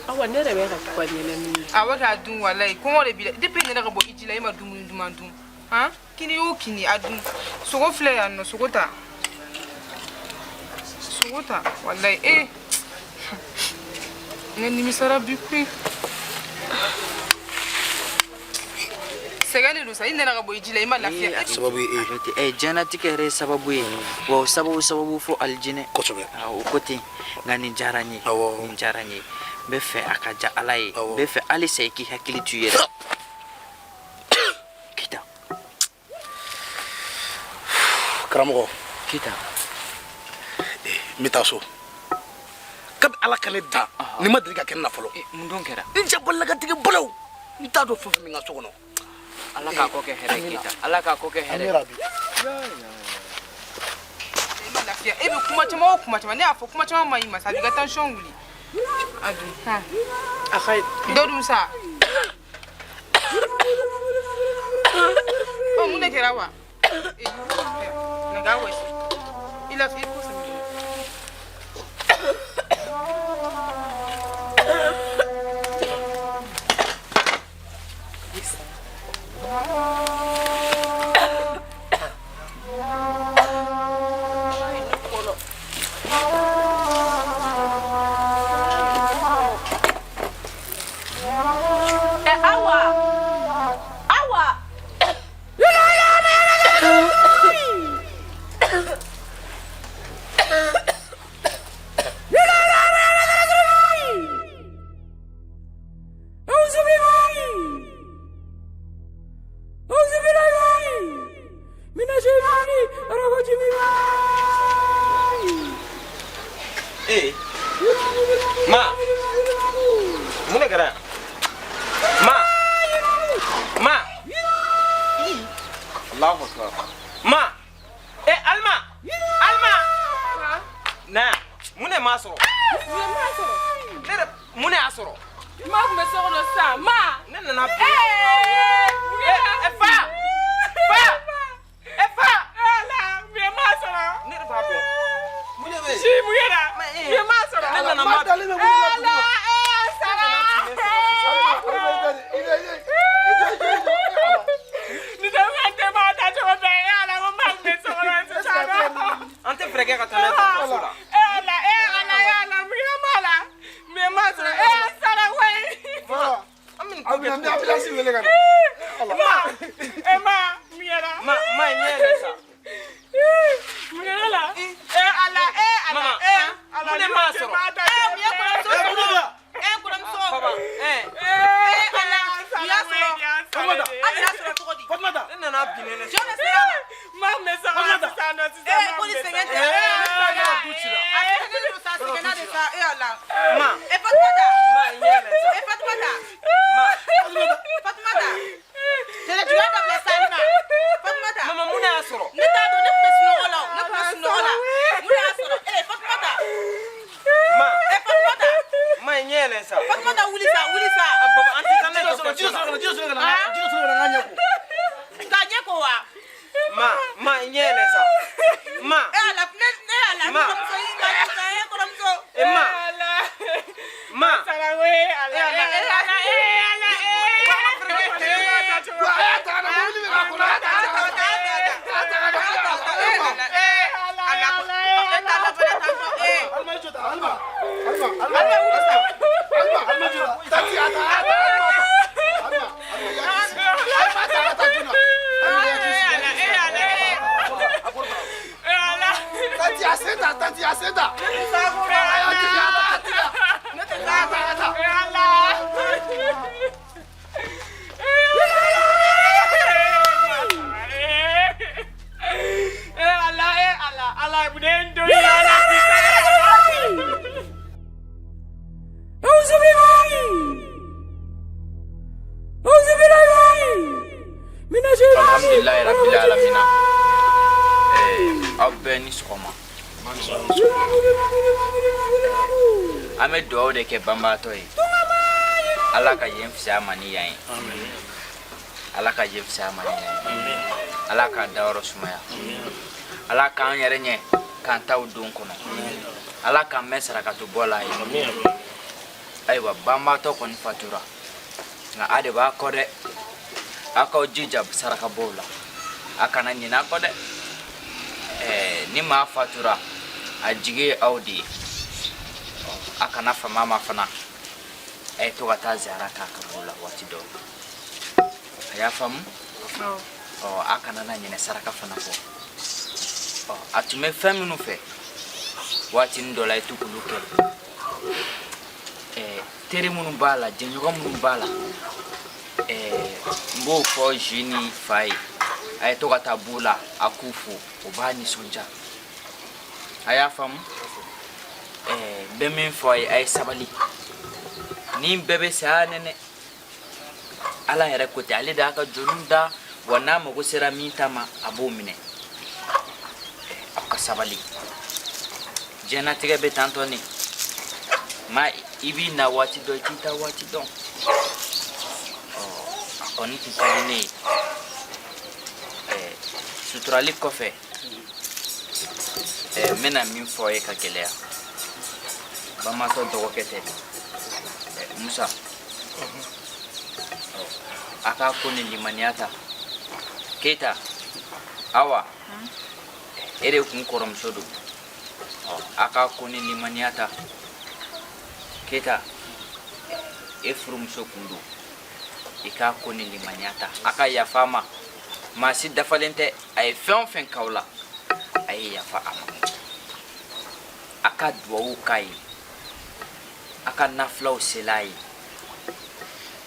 Awa, ne yɛrɛ bɛ ka to ka ɲɛnɛ min ye. Awa, k'a dun, walayi. Kɔngɔ de b'i la. Depuis ne nana ka bɔ hiji la, e ma dumuni duman dun. Han? Kini o kini, a dun. Sogo filɛ yan nɔ, sogo ta. Sogo ta, walayi. Ne nimisara bi koyi. Sɛgɛn de don sa, i nana ka bɔ hiji la, i ma lafiya. Sababu ye e. Diɲɛnatigɛ yɛrɛ ye sababu ye. Wa o sababu fo alijinɛ. Kosɛbɛ. O ko ten. Nka nin diyara n ye. Nin diyara n ye. N bɛ fɛ a ka diya Ala ye. N bɛ fɛ halisa i k'i hakili to i yɛrɛ. Keyita. Karamɔgɔ. Keyita. N bɛ taa so. Kabi Ala ka ne da, nin ma deli ka kɛ ne na fɔlɔ. Mun don kɛra? N cɛ balila ka tigɛ bolow. N t'a dɔn fɛn fɛn min ka so kɔnɔ. Ala k'a kɔ kɛ hɛrɛ ye, Keyita. Ala k'a kɔ kɛ hɛrɛ ye. I ma lafiya. E bɛ kuma caman o kuma caman. Ne y'a fɔ kuma caman ma ɲi ma sa, a b'i ka tension wuli. A dun. A ka ɲi. Dɔ dun sa. kɛra wa? Nka wɔsi. I la i ko sɛbɛn. Awa! Awa! Ee ma, mun de kɛra yan? Ma, ma, Allahu akbar, ma. E Alima, Alima, na mun de m'a sɔrɔ? Ne yɛrɛ, mun de y'a sɔrɔ? Ma tun bɛ so kɔnɔ sisan ma. Ne nana. E fa, fa, e fa. Ala, mun ye ma sɔrɔ? Ne yɛrɛ b'a dɔn. Mun de bɛ yen? Si, mun kɛra? Mun ye ma sɔrɔ? Ne nana ma. Ala, a sara. Ni tɛ fɛn tɛ ma ta cogo bɛɛ. E Ala, ko ma tun bɛ so kɔnɔ sisan. An tɛ fɛɛrɛ kɛ ka taa n'a ye dɔgɔtɔrɔso la. E Ala, e Ala, e Ala, mun ye ma la? Mun ye ma sɔrɔ? E a sara koyi. An bɛ nin ko kɛ cogo di? Ambulance wele ka na. Ma, e ma, mun kɛra? Ma, ma ɲɛ yɛlɛ sa. Mun kɛra la? E Ala, e Ala, Mama, e Ala, mun de m'a sɔrɔ? E mun ye kɔrɔmuso sɔrɔ? E kɔrɔmuso. Baba, ɛ. E Ala, mun y'a sɔrɔ? A y'a sɔrɔ cogo di? Fatumata. Ne nana bin ne. Jɔn de sera ma? Ma tun bɛ so kɔnɔ sisan nɔ sisan. E ko ni sɛgɛn tɛ. Du cira. A sɛgɛnnen don sa, a sɛgɛnna de sa. E Ala. Ma. E Fatumata. Ma ɲɛ yɛlɛ sa. E Fatumata. Ma. Fatumata. Jɛnɛjuguya dabila sa Alima. Fatumata. Mama, mun de y'a sɔrɔ? Ne t'a dɔn, ne tun bɛ sunɔgɔ la o. Ne tun bɛ sunɔgɔ la. Mun de y'a sɔrɔ? E Fatumata. Ma. E Fatumata. Ma ɲɛ yɛlɛ sa. Fatumata wuli sa, wuli sa. A baba, an tɛ taa n'a ye Ji dɔ dɔgɔtɔrɔso la. sɔrɔ ka na, ji dɔ sɔrɔ ka na, ji dɔ sɔrɔ ka na n ka ɲɛ ko. K'a ɲɛ ko wa? Ma, ma ɲɛ yɛlɛ sa. Ma. E Ala, ne Ala, ne Ma. kɔrɔmuso y'i ma sisan, e kɔrɔmuso. E ma. Ma. Sara koyi, Ala, e Ala, e Ala, e. A y'a ta ka na, mobili bɛ k'a kɔnɔ, a y'a ta ka na. A y'a ta ka na, Alima, i jɔ tan, Alima. Alima, Alima, Alima, Alima, jɔ tan. Tanti, a ta, a ta, Alima, a ta. Alima, Alima, i hakili sigi. Alima, a ta, a ta joona. Alima, i hakili sigi. Tanti, a sen ta, tanti, a sen ta. A y'a tigɛ, a ta, a tigɛ. A ta, a ta. E Ala, e Ala, Ala, mun ye n don i la Ala bi sa? Alhamdulilayi rabbil alamina. Aw bɛɛ ni sɔgɔma. An bɛ dugawu de kɛ banbaatɔ ye. Ala ka yen fisaya ma ni yan ye. Ala ka yen fisaya ma ni yan ye. Ala k'a dayɔrɔ sumaya. Ala k'an yɛrɛ ɲɛ k'an taw don kɔnɔ. Ala k'an mɛn sarakatu bɔ la ye. Ayiwa, banbaatɔ kɔni fatura. Nka a de b'a kɔ dɛ. A k'aw jija sarakabɔw la. A kana ɲinɛ a kɔ dɛ. Ni maa fatura, a jigi ye aw de ye. A kana fama ma fana. A ye to ka taa ziyara k'a kaburu la waati dɔw la. A y'a faamu? Ɔ, a kana na ɲinɛ saraka fana kɔ. Ɔ, a tun bɛ fɛn minnu fɛ, waatinin dɔ la i to k'olu kɛ. Teri minnu b'a la, jɛɲɔgɔn minnu b'a la, n b'o fɔ Zi ni fa ye. A ye to ka taa b'u la, a k'u fo, o b'a nisɔndiya. A y'a faamu? N bɛ min fɔ a ye, a ye sabali. Ni bɛɛ bɛ saya nɛnɛ. Ala yɛrɛ ko ten, ale de y'a ka jɔnw da, wa n'a mago sera min ta ma, a b'o minɛ. Aw ka sabali. Diɲɛnatigɛ bɛ tan tɔ ne. Ma i b'i na waati dɔn, i t'i taa waati dɔn. Ɔ, a kɔni tun ka di ne ye. Suturali kɔfɛ, n bɛna min fɔ ye ka gɛlɛya, bamatɔ dɔgɔkɛ tɛ. Musa, a k'a ko ni limaniya ta. Keyita, Awa, e de kun kɔrɔmuso don, a k'a ko ni limaniya ta. Keyita, e furumuso kun don, i k'a ko ni limaniya ta. A ka yafa a ma, maa si dafalen tɛ. A ye fɛn o fɛn k'aw la, a ye yafa a ma. A ka duwawu k'a ye, a ka nafilaw sel'a ye.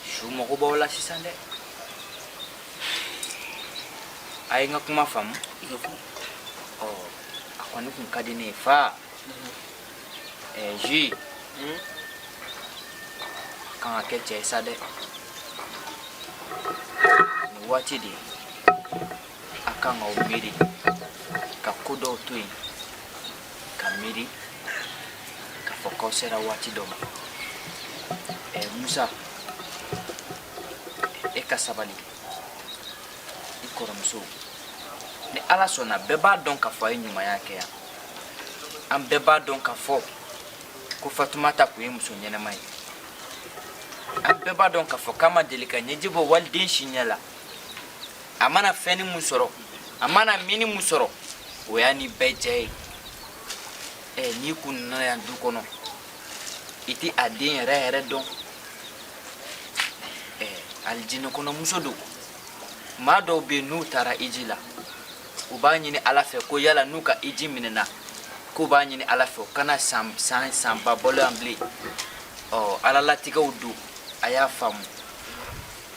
Su mago b'aw la sisan dɛ. A ye n ka kuma faamu? Ɔ, a kɔni kun ka di ne ye fa. Ji kan ka kɛ cɛ ye sa dɛ. Nin waati de a kan k'aw miiri ka ko dɔw to yen, ka miiri k'a fɔ k'aw sera waati dɔ ma. Musa, e ka sabali. I kɔrɔmuso, ni Ala sɔnna, bɛɛ b'a dɔn k'a fɔ a ye ɲumanya kɛ yan. An bɛɛ b'a dɔn k'a fɔ ko Fatumata kun ye muso ɲɛnama ye. An bɛɛ b'a dɔn k'a fɔ k'a ma deli ka ɲɛji bɔ waliden si ɲɛ la. A mana fɛnni mun sɔrɔ, a mana minni mun sɔrɔ, o y'a ni bɛɛ jɛ ye. N'i kun nana yan du kɔnɔ, i tɛ a den yɛrɛ yɛrɛ dɔn. Alijinɛ kɔnɔ muso don. Maa dɔw bɛ yen, n'u taara iji la, u b'a ɲini Ala fɛ ko yala n'u ka iji minɛna, k'u b'a ɲini Ala fɛ u kana san san sanba balo yan bilen. Ɔ, Ala latigɛw don, a y'a faamu,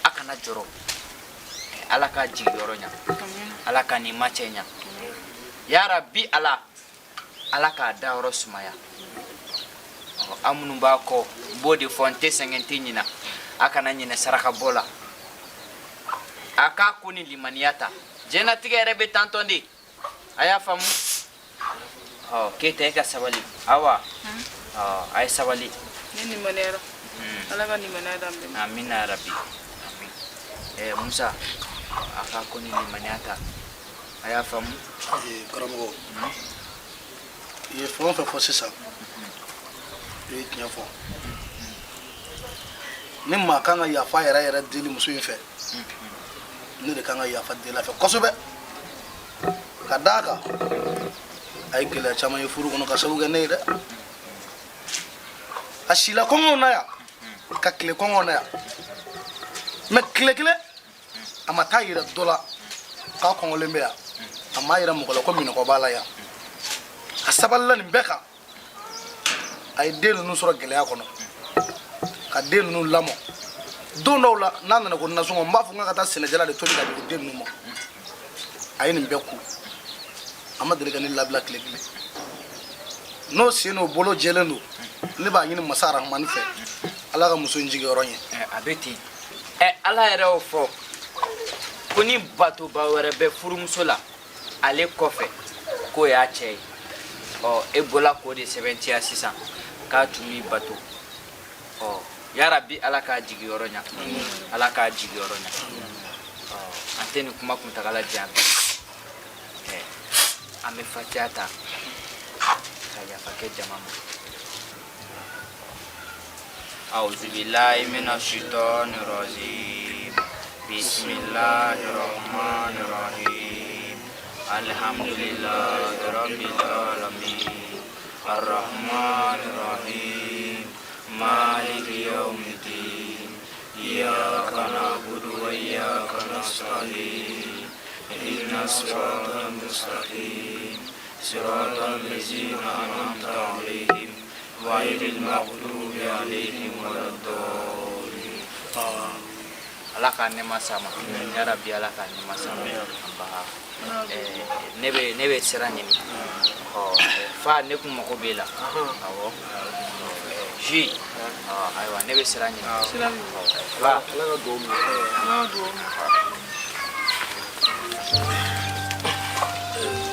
a kana jɔrɔ. Ala k'a jigiyɔrɔ ɲa, Ala ka nin ma cɛ ɲa, yarabi Ala, Ala k'a dayɔrɔ sumaya. Ɔ, an minnu b'a kɔ, n b'o de fɔ, n tɛ sɛgɛn, n tɛ ɲina. A kana ɲinɛ saraka bɔ la. A k'a ko ni limaniya ta. Diɲɛnatigɛ yɛrɛ bɛ tantɔn de, a y'a faamu. Ɔ, Keyita, e ka sabali. Awa, ɔ, a ye sabali. Ne limaniyara. Ala ka limaniya d'an bɛɛ ma. Amina yarabi, amin. Musa, a k'a ko ni limaniya ta, a y'a faamu. Karamɔgɔ, i ye fɛn o fɛn fɔ sisan, i ye tiɲɛ fɔ. Ni maa kan ka yafa yɛrɛ yɛrɛ deli muso in fɛ, ne de kan ka yafa deli a fɛ kosɛbɛ, ka d'a kan a ye gɛlɛya caman ye furu kɔnɔ ka sababu kɛ ne ye dɛ. A sila kɔngɔw na yan, ka tile kɔngɔw na yan, mɛ tile kelen a ma taa yira dɔ la k'a kɔngɔlen bɛ yan, a m'a yira mɔgɔ la ko minɔgɔ b'a la yan. A sabalila nin bɛɛ kan. A ye den ninnu sɔrɔ gɛlɛya kɔnɔ, ka den ninnu lamɔ. Don dɔw la, n'a nana ko nasɔngɔ, n b'a fɔ n ka taa sɛnɛjala de tobi ka di den ninnu ma. A ye nin bɛɛ ku, a ma deli ka ne labila tile kelen. N'o sen n'o bolo jɛlen don, ne b'a ɲini masa arahamani fɛ, Ala ka muso in jigiyɔrɔ ɲɛ. A bɛ ten. Ala yɛrɛ y'o fɔ ko ni batoba wɛrɛ bɛ furumuso la ale kɔfɛ, k'o y'a cɛ ye. Ɔ, e bɔla k'o de sɛbɛntiya sisan k'a tun b'i bato. Ɔ, yarabi, Ala k'a jigiyɔrɔ ɲa, Ala k'a jigiyɔrɔ ɲa. Ɔ, an tɛ nin kuma kuntagala jan bi. An bɛ fatiya ta ka yafa kɛ jama ma. أعوذ بالله من الشيطان الرجيم. بسم الله الرحمن الرحيم. الحمد لله رب العالمين، الرحمن الرحيم، مالك يوم الدين، إياك نعبد وإياك نستعين، اهدنا الصراط المستقيم، صراط الذين أنعمت عليهم، غير المغضوب عليهم ولا الضالين. Ala k'a nɛma s'a ma, ya Rabbi, Ala k'a nɛma s'a ma. Anba. Ne bɛ sira ɲini. Ɔ, fa, ne kun mago b'e la. Awɔ, ji, ayiwa, ne bɛ sira ɲini. Sira b'i bolo. Fa. Ala ka duwawu minɛ. Ala ka duwawu minɛ.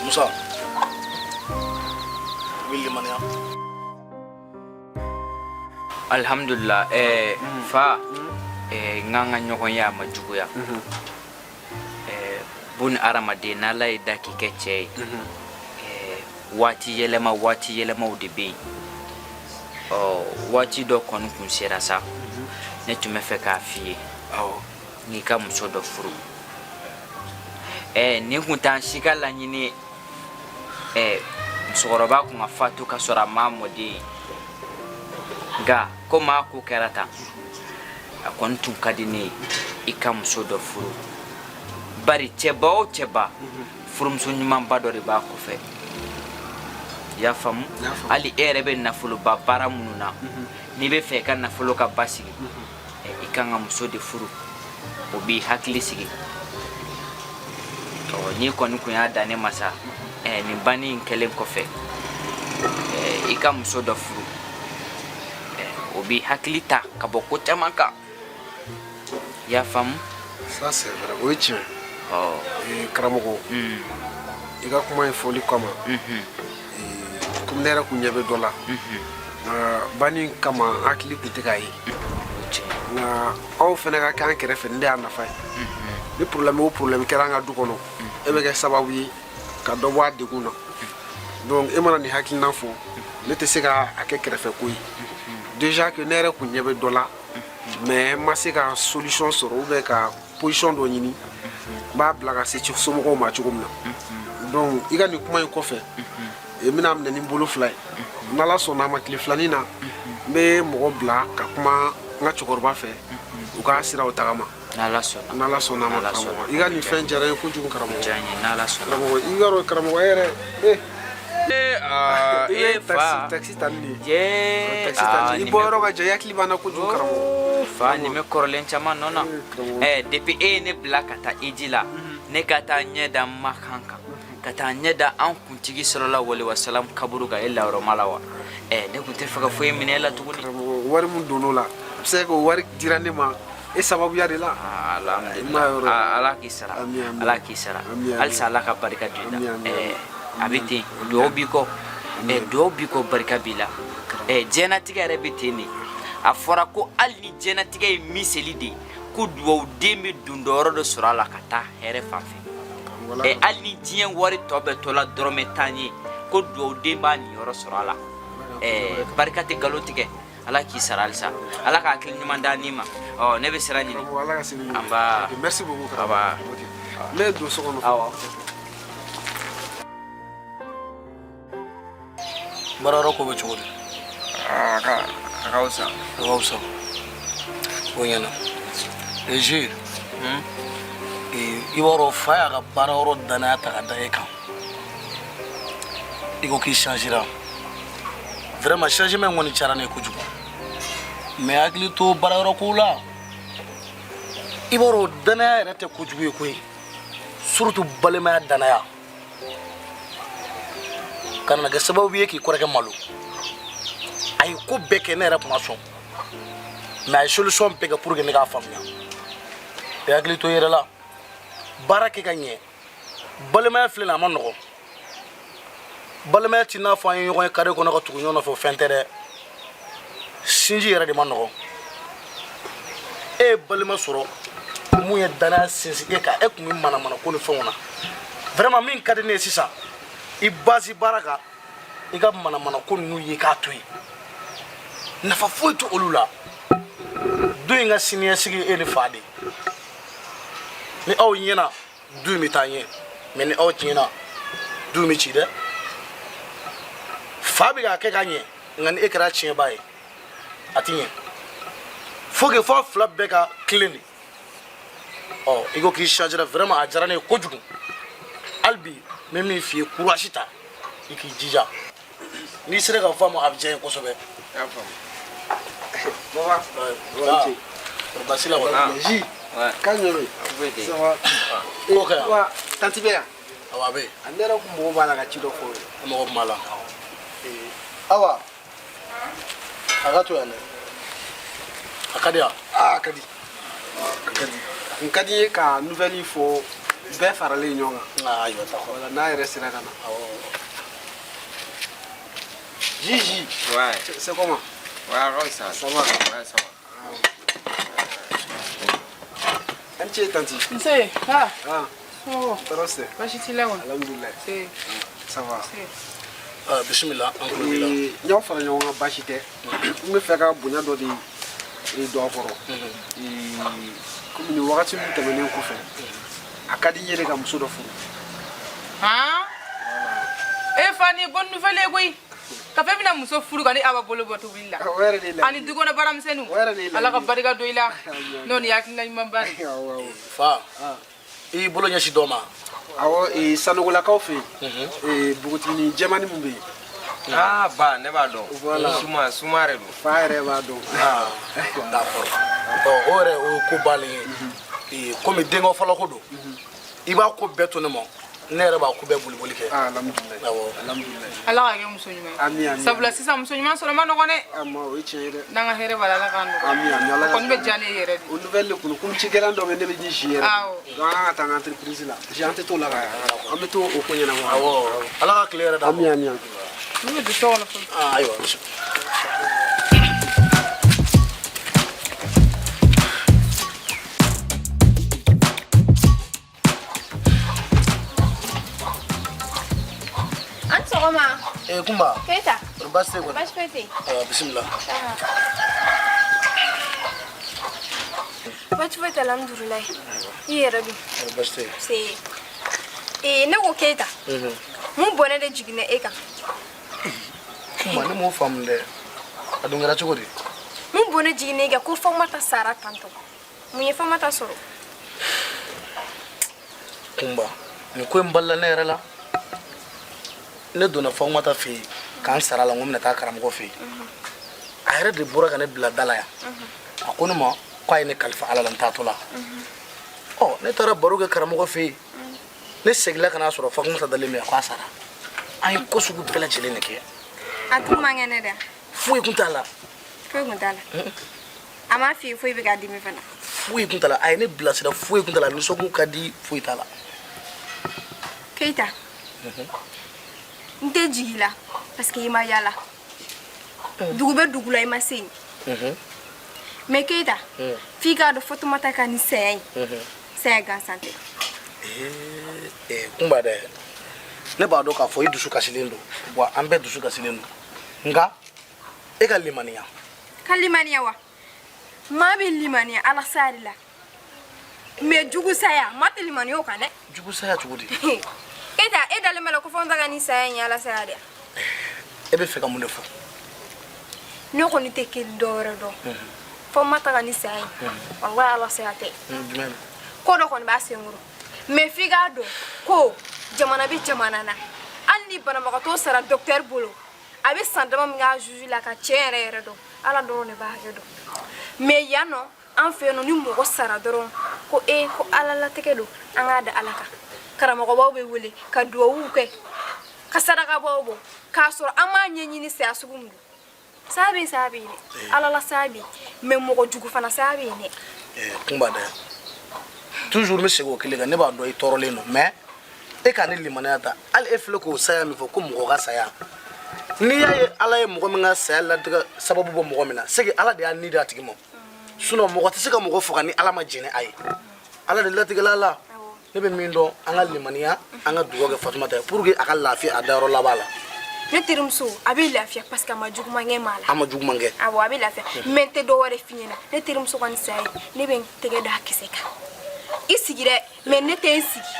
Musa, i bɛ limaniya. Alhamdulillah. Fa, n k'an ka ɲɔgɔn ye, a ma juguya. Buni hadamaden n'Ala y'i da k'i kɛ cɛ ye, waati yɛlɛma waati yɛlɛmaw de bɛ yen. Ɔ waati dɔ kɔni kun sera sa, ne tun bɛ fɛ k'a f'i ye n'i ka muso dɔ furu. Nin kun t'an si ka laɲini ye. Musokɔrɔba kun ka fatu ka sɔrɔ a m'a mɔden ye, nka komi a ko kɛra tan, a kɔni tun ka di ne ye i ka muso dɔ furu, bari cɛba o cɛba, furumuso ɲumanba dɔ de b'a kɔfɛ. I y'a faamu? Hali e yɛrɛ bɛ nafoloba baara minnu na, n'i bɛ fɛ i ka nafolo ka basigi, i kan ka muso de furu, o b'i hakili sigi. Ɔ n'i kɔni kun y'a dan ne ma sa, nin banni in kɛlen kɔfɛ, i ka muso dɔ furu, o b'i hakili ta ka bɔ ko caman kan. I y'a faamu? Ça c'est vrai, o ye tiɲɛ. Karamɔgɔ, i ka kuma in fɔli kama, komi ne yɛrɛ kun ɲɛ bɛ dɔ la, nka banni kama n hakili kun tɛ k'a ye, nka aw fana ka kɛ an kɛrɛfɛ, nin de y'a nafa ye. Ni problème o problème kɛra an ka du kɔnɔ, e bɛ kɛ sababu ye ka dɔ bɔ a degun na. Donc e mana nin hakilina fɔ, ne tɛ se ka a kɛ kɛrɛfɛ ko ye. Déjà que ne yɛrɛ kun ɲɛ bɛ dɔ la, mais n ma se ka solution sɔrɔ ou bien ka position dɔ ɲini n b'a bila ka se somɔgɔw ma cogo min na. Donc i ka nin kuma in kɔfɛ, n bɛna minɛ ni n bolo fila ye. N'Ala sɔnna a ma, tile filanin na n bɛ mɔgɔ bila ka kuma n ka cɛkɔrɔba fɛ, u k'a siraw tagama. N'Ala sɔnna. N'Ala sɔnna a ma. Karamɔgɔ, i ka nin fɛn diyara n ye kojugu. Karamɔgɔ, diyara n ye, n'Ala sɔnna. Karamɔgɔ, i ka dɔn, karamɔgɔ, e yɛrɛ i bɛ fa. Taxi ta nin de ye taxi ta nin, i bɔyɔrɔ ka jan, i hakili b'an na kojugu, karamɔgɔ. Fa, nin bɛ kɔrɔlen caman nɔ na. Depuis e ye ne bila ka taa hiji la, ne ka taa ɲɛ da Makan kan, ka taa ɲɛ da an kuntigi sallallahu alaihi wasallam kaburu kan e layɔrɔma la wa, ne kun tɛ fɛ ka foyi minɛ e la tuguni. Karamɔgɔ, wari min donn'o la, a bɛ se ka kɛ o wari dira ne ma e sababuya de la. Alhamdulillah, Ala k'i sara, Ala k'i sara halisa, Ala ka barika don i la. A bɛ ten, duwawu b'i kɔ, duwawu b'i kɔ, barika b'i la. Diɲɛnatigɛ yɛrɛ bɛ ten de. A fɔra ko hali ni diɲɛnatigɛ ye miseli de ye, ko duwawuden bɛ don dɔ yɔrɔ dɔ sɔrɔ a la ka taa hɛrɛ fan fɛ. Hali ni diɲɛ wari tɔ bɛɛ tɔla dɔrɔmɛ tan ye, ko duwawuden b'a niyɔrɔ sɔrɔ a la. Barika tɛ nkalon tigɛ. Ala k'i sara halisa, Ala ka hakili ɲuman d'a n'i ma. Ɔ ne bɛ sira ɲini. An ba. Merci beaucoup. Aba. N bɛ don so kɔnɔ. Awɔ. Baarayɔrɔ ko bɛ cogo di? A ka fisa. A ka fisa, o ɲɛna. Ezi, i b'a dɔn fa y'a ka baarayɔrɔ danaya ta ka da e kan. I ko k'i changera. Vraiment, changement in kɔni diyara ne ye kojugu, mais hakili to baarayɔrɔ kow la. I b'a dɔn, danaya yɛrɛ tɛ kojugu ye koyi, surtout balimaya danaya kana na kɛ sababu ye k'i kɔrɔkɛ malo. A ye ko bɛɛ kɛ, ne yɛrɛ tun ma sɔn, mais a ye solution bɛɛ kɛ pour que ne k'a faamuya. I hakili to i yɛrɛ la, baara kɛ ka ɲɛ. Balimaya filɛ nin, a ma nɔgɔn. Balimaya t'i n'a fɔ an ye ɲɔgɔn ye kare kɔnɔ ka tugu ɲɔgɔn nɔfɛ, o fɛn tɛ dɛ. Sinji yɛrɛ de ma nɔgɔn. E ye balima sɔrɔ mun ye danaya sinsin e kan, e tun bɛ manamana ko ni fɛnw na. Vraiment, min ka di ne ye sisan, i basi baara kan, i ka manamana ko ninnu ye k'a to yen, nafa foyi tɛ olu la. Du in ka siniɲɛsigi, e ni fa de. Ni aw ɲɛna, du in bɛ taa ɲɛ, mais ni aw tiɲɛna, du in bɛ ci dɛ. Fa bɛ k'a kɛ ka ɲɛ, nka ni e kɛra tiɲɛba ye, a ti ɲɛ. Faut que f'aw fila bɛɛ ka tilen de. Ɔ i ko k'i changera, vraiment a diyara ne ye kojugu. Hali bi n bɛ min f'i ye, courage ta, i k'i jija. N'i sera ka fɔ a ma, a bɛ diya n ye kosɛbɛ. I y'a faamu. Baba, basi la kɔni. Ji, k'a ɲɛ bɛ. Ça va? Ko kɛ yan. Wa, tantie bɛ yan? Awɔ, a bɛ yen. Ne yɛrɛ kun mago b'a la ka ci dɔ fɔ. A mago tun b'a la. Awa, a ka to yan dɛ. A ka di yan. Aa, a ka di. A ka di. A kun ka di n ye ka nouvelle fɔ bɛɛ faralen ɲɔgɔn kan. Aa, ayiwa, d'accord. Voilà, n'a yɛrɛ sera ka na. Awɔ. Gigi. Ouais. C'est comment? Ouais, a ka fisa. Ça va? Ouais, ça va. An ce, tantie. Nse, ha. Ah. Somɔgɔw? Tɔɔrɔ si tɛ. Baasi t'i la kɔni? Alhamdulilayi. Se. Ça va. Ah, bisimila an tulo b'i la. N y'aw fara ɲɔgɔn kan baasi tɛ. N bɛ fɛ ka bonya dɔ de don aw kɔrɔ. Komi nin wagati min tɛmɛnen kɔfɛ, a ka di n ye de ka muso dɔ furu. Han? E fa nin ye bonne nouvelle ye koyi. Ka fɔ e bɛna muso furu ka ni Awa bolo bɔ tobili la. O yɛrɛ de ye laɲini. Ani du kɔnɔ baaramisɛnninw. O yɛrɛ de ye laɲini. Ala ka barika don i la. N'o nin ye hakilina ɲumanba de ye. Fa, i y'i bolo ɲɛsin dɔ ma. Awɔ, Sanogolakaw fɛ yen, npogotiginin jɛmannin min bɛ yen. Aa ba ne b'a dɔn. Voilà. Suma suma de don. Fa yɛrɛ b'a dɔn. D'accord. Ɔ o yɛrɛ o ye ko bannen ye. Komi denkɛ fɔlɔ ko don, i b'a ko bɛɛ to ne ma, ne yɛrɛ b'a ko bɛɛ boliboli kɛ. Alhamdulilayi. Awɔ. Alhamdulilayi. Ala k'a kɛ muso ɲuman ye. Ami ami. Sabula sisan muso ɲuman sɔrɔ man nɔgɔn dɛ. Ama o ye tiɲɛ ye dɛ. N'an ka hɛrɛ b'a la Ala k'an nɔgɔya. Ami ami Ala O kɔni bɛ diya ne ye yɛrɛ de. O nouvelle de kun komi cikɛlan dɔ bɛ ne bɛ ji si yɛrɛ. Awɔ. Donc an kan ka taa an ka entreprise la. Parce que an tɛ t'o la ka an bɛ t'o o ko ɲɛnabɔ. Awɔ. Ala ka tile yɛrɛ d'a ma. Ami ami ami. Ne bɛ don so kɔnɔ fɔlɔ. Ah, ayiwa. An sɔgɔma. Ee Kunba. Keyita. Baasi tɛ kɔni? Baasi foyi tɛ yen. Ayiwa bisimila. Baasi foyi tɛ alhamdulilayi. I yɛrɛ dun? Ayiwa baasi tɛ yen. Se. Ee ne ko Keyita. Mun bɔnɛ de jiginna e kan? Kunba ne m'o faamu dɛ. A dun kɛra cogo di? Mun bɔnɛ jiginna e kan ko Famata sara tantɔ? Mun ye Famata sɔrɔ? Kunba nin ko in balila ne yɛrɛ la. Ne donna Famata fɛ yen k'an sara la n ko n bɛna taa karamɔgɔ fɛ yen. A yɛrɛ de bɔra ka ne bila da la yan. A ko ne ma k'a ye ne kalifa Ala la n taatɔ la. Ɔ ne taara baro kɛ karamɔgɔ fɛ yen. Ne seginna ka n'a sɔrɔ Fatumata dalen bɛ yan k'a sara. An ye ko sugu bɛɛ lajɛlen de kɛ. A tun man kɛnɛ dɛ. Foyi kun t'a la. Foyi kun t'a la. A m'a f'i ye foyi bɛ k'a dimi fana. Foyi kun t'a la. A ye ne bilasira foyi kun t'a la. Nisɔnkun ka di foyi t'a la. Keyita. N tɛ jigin i la parce que i ma yala. Dugu bɛ dugu la i ma se yen. Mais Keyita. F'i k'a dɔn Fatumata ka nin saya in. Saya gansan tɛ. Ee Kunba dɛ, ne b'a dɔn k'a fɔ i dusu kasilen don wa an bɛɛ dusu kasilen don nka e ka limaniya. Ka limaniya wa? Maa bɛ limaniya Ala saya de la. Mais jugu saya maa tɛ limaniya o kan dɛ. Jugu saya cogo di? Keyita e dalen b'a la ko Fatumata ka nin saya in ye Ala saya de ye? E bɛ fɛ ka mun de fɔ? Ne kɔni tɛ kelen dɔ wɛrɛ dɔn. Fatumata ka nin saya in. Walahi Ala saya tɛ. Jumɛn? Ko dɔ kɔni b'a senkɔrɔ. Mais f'i k'a dɔn ko jamana bɛ jamana na. Hali ni banabagatɔ sara docteur bolo, a bɛ san dama min k'a juge la ka tiɲɛ yɛrɛ yɛrɛ dɔn. Ala dɔrɔn de b'a hakɛ dɔn. Mais yan nɔ an fɛ yen nɔ ni mɔgɔ sara dɔrɔn ko e ko Ala latigɛ don an k'a da Ala kan. Karamɔgɔbaw bɛ wele ka duwawuw kɛ ka sarakabaw bɔ k'a sɔrɔ an m'a ɲɛɲini saya sugu min don. Saya bɛ yen saya bɛ yen dɛ. Ala la saya bɛ yen mais mɔgɔ jugu fana saya bɛ yen dɛ. Kunba dɛ, toujours n bɛ segin o kelen kan ne b'a dɔn i tɔɔrɔlen don mais e ka ne limaniya ta hali e filɛ k'o saya min fɔ ko mɔgɔ ka saya n'i y'a ye Ala ye mɔgɔ min ka saya latigɛ sababu bɔ mɔgɔ min na c'est que Ala de y'a ni di a tigi ma sinon mɔgɔ tɛ se ka mɔgɔ faga ni Ala ma jɛn ni a ye Ala de latigɛla la ne bɛ min dɔn an ka limaniya an ka dugawu kɛ Fatumata ye pour que a ka lafiya a dayɔrɔ laban la. Ne terimuso a bɛ lafiya parce que a ma juguman kɛ maa la. A ma juguman kɛ. Awɔ a bɛ lafiya mais n tɛ dɔ wɛrɛ f'i ɲɛna ne terimuso ka nin saya ye ne bɛ n tɛgɛ da a kisɛ kan i sigi dɛ mais ne tɛ n sigi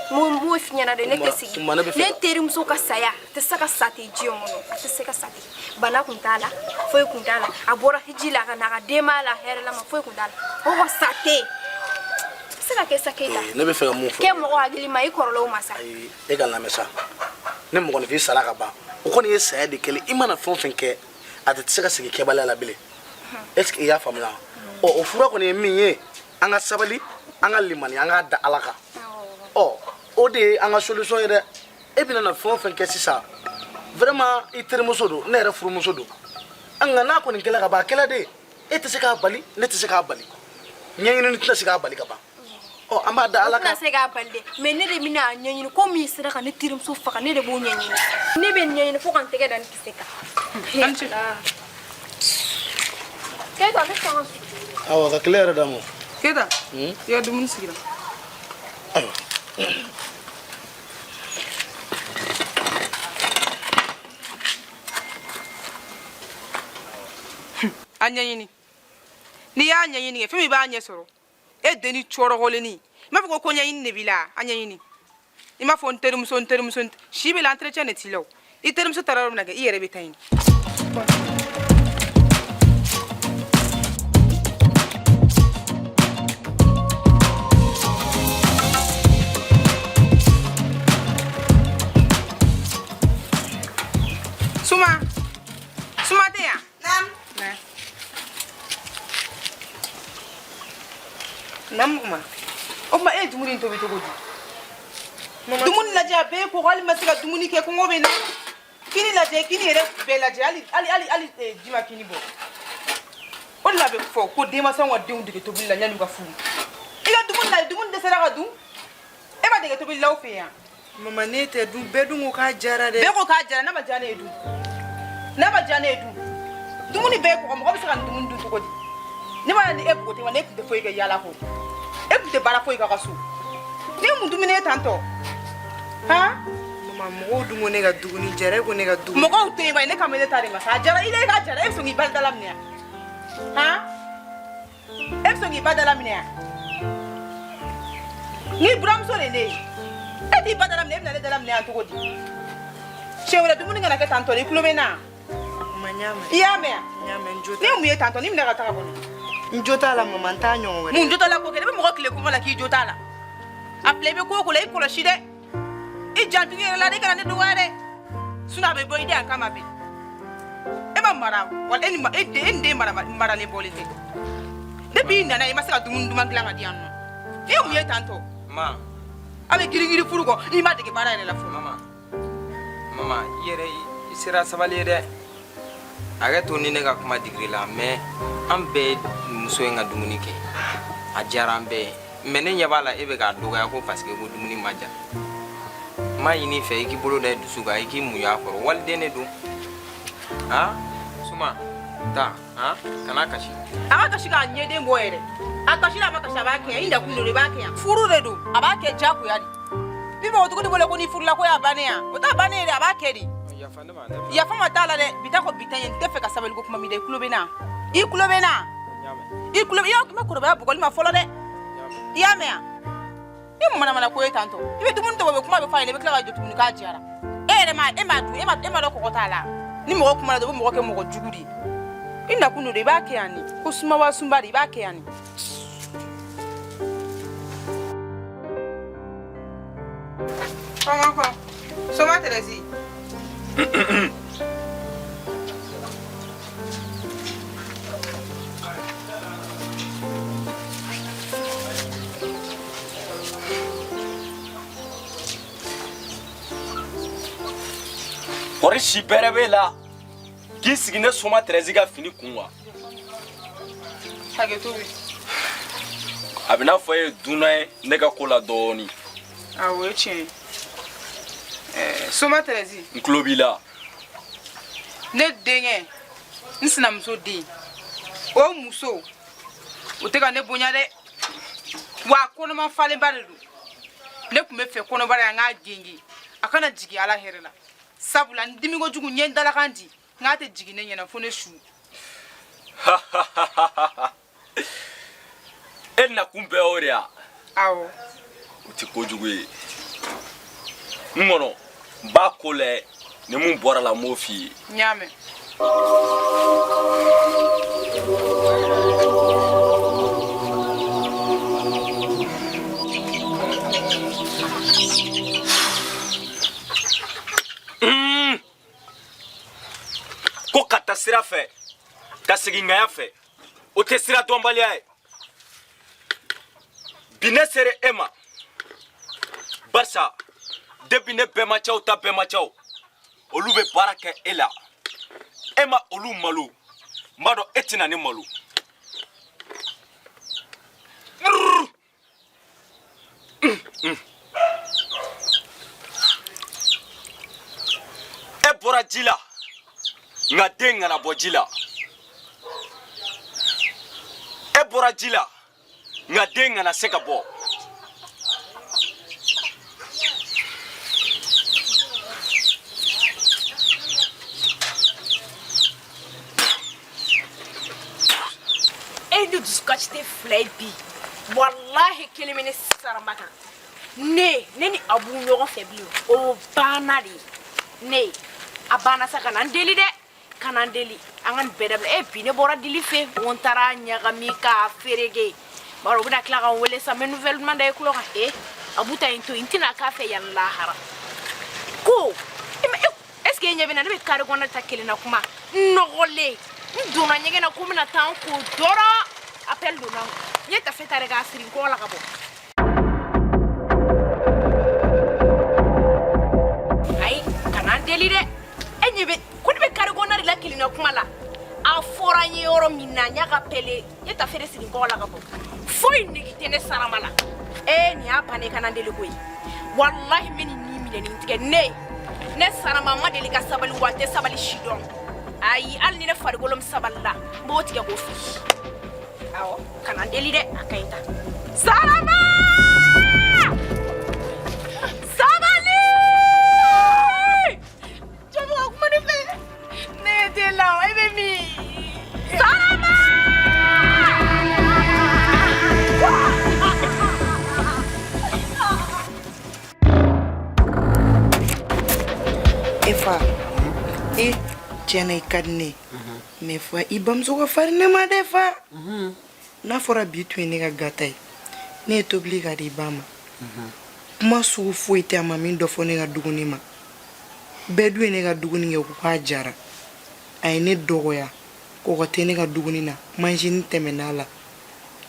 n b'o f'i ɲɛna dɛ ne tɛ sigi ne terimuso ka saya a tɛ se ka sa ten diɲɛ kɔnɔ a tɛ se ka sa ten bana kun t'a la foyi kun t'a la a bɔra hiji la ka na a ka denbaya la hɛrɛ la ma foyi kun t'a la o ka sa ten tɛ se ka kɛ sa Keyita. Ne bɛ fɛ ka mun fɔ. Kɛ mɔgɔ hakili ma i kɔrɔla o ma sa. Ayi e ka lamɛn sa ni mɔgɔninfin sara ka ban o kɔni ye saya de kɛlen i mana fɛn o fɛn kɛ a tɛ se ka segin kɛbaliya la bilen est ce que i y'a faamuya ɔ o fura kɔni ye min ye an ka sabali an ka limaniya an k'a da Ala kan ɔ o de ye an ka solution ye dɛ e bɛna na fɛn o fɛn kɛ sisan vraiment i terimuso don ne yɛrɛ furumuso don nka n'a kɔni kɛla ka ban a kɛla de e tɛ se k'a bali ne tɛ se k'a bali ɲɛɲinini tɛna se k'a bali ka ban ɔ an b'a da Ala kan. O tɛna se k'a bali dɛ mais ne de bɛna a ɲɛɲini ko min sera ka ne terimuso faga ne de b'o ɲɛɲini ne bɛ ɲɛɲini fo ka n tɛgɛ da nin kisɛ kan. Keyita ne sɔn ka Awɔ ka tile yɛrɛ d'a ma. Keyita i ka dumuni sigira. Ayiwa. A ɲɛɲini, n'i y'a ɲɛɲini kɛ fɛn min b'a ɲɛ sɔrɔ. E denni cɔrɔgɔlenni, i m'a fɔ ko ko ɲɛɲini de b'i la. A ɲɛɲini, i m'a fɔ n terimuso, n terimuso si bɛ la, entretien de t'i la. O i terimuso taara yɔrɔ min na kɛ, i yɛrɛ bɛ taa yen. Suma, Suma tɛ yan? Naam. Na. Naam kuma. O tuma e ye dumuni in tobi cogo di? Dumuni lajɛ, a bɛɛ ye kɔgɔ, hali ma se ka dumuni kɛ, kɔngɔ bɛ n na. Kini lajɛ, kini yɛrɛ bɛɛ lajɛ, hali hali hali hali ji ma kini bɔ. O de la a bɛ fɔ ko denmansaw ka denw dege tobili la yanni u ka furu. I ka dumuni lajɛ, dumuni dɛsɛra ka dun. E ma dege tobili la aw fɛ yan. Mama, ne tɛ dun, bɛɛ dun ko k'a jara dɛ. Bɛɛ ko k'a jara, n'a ma diya ne ye dun. N'a ma diya ne ye dun. Dumuni bɛɛ ye kɔgɔ, mɔgɔ bɛ se ka nin dumuni dun cogo di? Ne ma ni e bugo wa, ne tun tɛ foyi kɛ yaala kɔ. E tun tɛ baara foyi kɛ a ka so. Ne ye mun dumuni ye tantɔ? Han? Mama, mɔgɔw dun ko ne ka dumuni jara, e ko ne ka dumuni. Mɔgɔw tɛ yen ba, ne kan bɛ ne ta de ma sa. A jara i la, e k'a jara, e bɛ sɔn k'i ba da laminɛ yan? Han? E bɛ sɔn k'i ba da laminɛ yan? N'i buramuso de ne ye, e t'i ba da laminɛ, e bɛna ne da laminɛ yan cogo di? Siɲɛ wɛrɛ dumuni kana kɛ tantɔ, i tulo bɛ n na? Mama, n y'a mɛn. I y'a mɛn yan? N y'a mɛn, n jo Ne ye mun ye tantɔ? N'i minɛ ka taga kɔnɔ. N jo t'a la mama, n t'a ɲɔgɔn wɛrɛ. Mun jo t'a la ko kɛ? Ne bɛ mɔgɔ tile kɔngɔ la k'i jo t'a la. A filɛ, i bɛ ko o ko la, i kɔlɔsi dɛ. I janto i yɛrɛ la dɛ, i kana ne dɔgɔya dɛ. Sinon a bɛ bɔ i da yan kama bi. E ma mara wala e ni ma e den e ni den mara maralen bɔlen tɛ. Depuis i nana i ma se ka dumuni duman dilan ka di yan nɔ. I ye mun ye tantɔ? Ma. A bɛ girin girin furu kɔ, i ma dege baara yɛrɛ la fɔlɔ. Mama. Mama, i yɛrɛ i sera sabali ye dɛ. Hakɛ to ni ne ka kuma digir'i la, mais an bɛɛ ye muso in ka dumuni kɛ. A diyara an bɛɛ ye. Mais ne ɲɛ b'a la e bɛ k'a dɔgɔya ko parce que ko dumuni ma diya. N b'a ɲini i fɛ i k'i bolo da i dusu kan, i k'i muɲu a kɔrɔ. Waliden de don. Han? Suma, taa, han? Kana kasi. A ka kasi k'a ɲɛden bɔ yɛrɛ. A kasi la, a ma kasi, a b'a kɛ yan. I nakun de don, i b'a kɛ yan. Furu de don, a b'a kɛ diyagoya de. Bi npogotigini de bolo ko n'i furula ko y'a bannen yan. O t'a bannen ye dɛ, a b'a kɛ de. Yafa ne ma, ne bɛna. Yafa ma t'a la dɛ. Bi ta kɔ bi ta ye, n tɛ fɛ ka sabali ko kuma min da, i tulo bɛ n na. I tulo bɛ n na. I tulo i ma kɔrɔbaya bugɔli ma fɔlɔ dɛ. I y'a mɛn yan? I manamana ko ye tantɔ. I bɛ dumuni tobi, kuma bɛ f'a ɲɛna, i bɛ tila ka jɔ tuguni k'a diyara. E yɛrɛ ma e m'a dun, e ma dɔn kɔgɔ t'a la. Ni mɔgɔ kumana dɔrɔn, u bɛ mɔgɔ kɛ mɔgɔ jugu de ye. I nakun de don, i b'a kɛ yan de. Ko sumaba sunba de, i b'a kɛ yan de. Kɔn kɔn. Soma Tɛrɛsi. Kɔri si bɛrɛ b'e la k'i sigi ne Soma Tɛrɛsi ka fini kun wa? Hakɛto bɛ. A bɛ n'a fɔ e ye dunan ye ne ka ko la dɔɔnin. Awɔ, o ye tiɲɛ ye. Soma Tɛrɛsi. N tulo b'i la. Ne denkɛ, n sinamuso den, o muso o tɛ ka ne bonya dɛ, wa a kɔnɔma falenba de don. Ne tun bɛ fɛ kɔnɔbara yan k'a genge a kana jigin ala hɛrɛ la, sabula n dimi kojugu, n ye n dalakan di n k'a tɛ jigin ne ɲɛna fo ne su. E nakun bɛɛ o de ya? Awɔ. O tɛ kojugu ye n kɔnɔ, n b'a ko lajɛ, ni mun bɔra la n b'o f'i ye. N y'a mɛn. Ko ka taa sira fɛ ka segin ŋaya fɛ, o tɛ sira dɔnbaliya ye. Bi ne sera e ma barisa depuis ne bɛnbacɛw ta bɛnbacɛw, olu bɛ baara kɛ e la, e ma olu malo, n b'a dɔn e tɛna ne malo. E bɔra ji la, nka den kana bɔ ji la. E bɔra ji la, nka den kana se ka bɔ. capacité fila ye bi, walahi kelen bɛ ne sarama kan. Ne ni Abu ɲɔgɔn fɛ bilen, o banna de. Ne a banna sa, kana n deli dɛ, kana n deli, an ka nin bɛɛ dabila. E bi ne bɔra dili fɛ, n ko n taara ɲagami k'a fereke, bari u bɛna tila ka n wele sa, n bɛ nouvelle duman da i tulo kan. E Abu ta in to yen, n tɛna k'a fɛ yan lahara ko est ce que e ɲɛ bɛ na, ne bɛ carré kɔnɔ ta kelen na kuma n nɔgɔlen, n donna ɲɛgɛn na ko n bɛna taa n ko dɔrɔn, appel donna n ye tafe ta de k'a siri n kɔ la ka bɔ. Ayi, kana n deli dɛ, e ɲɛ bɛ ko ne bɛ carré kɔnɔna de la kelen na kuma la. A fɔra n ye yɔrɔ min na, n y'a ka pele, n ye tafe de siri n kɔ la ka bɔ, foyi nege tɛ ne sarama la. Ee nin y'a bannen, kana n deli koyi, walahi n bɛ nin ni minɛ ni n tigɛ. Ne sarama ma deli ka sabali, wa n tɛ sabali si dɔn. Ayi, hali ni ne farikolo min sabalila, n b'o tigɛ k'o fili. Awɔ, kana n deli dɛ, a ka ɲi ta. Sarama, sabali, jɔn bɛ ka kuma ne fɛ? Ne tɛ la, e bɛ min? Sarama. E fa, e tiɲɛna i ka di ne ye, mais fa, i bamuso ka farin ne ma dɛ. Fa, n'a fɔra bi tun ye ne ka gata ye, ne ye tobili ka di i ba ma, kuma sugu foyi tɛ a ma min dɔ fɔ ne ka dumuni ma. Bɛɛ dun ye ne ka dumuni kɛ ko k'a jara. A ye ne dɔgɔya, kɔgɔ tɛ ne ka dumuni na, manjini tɛmɛn'a la,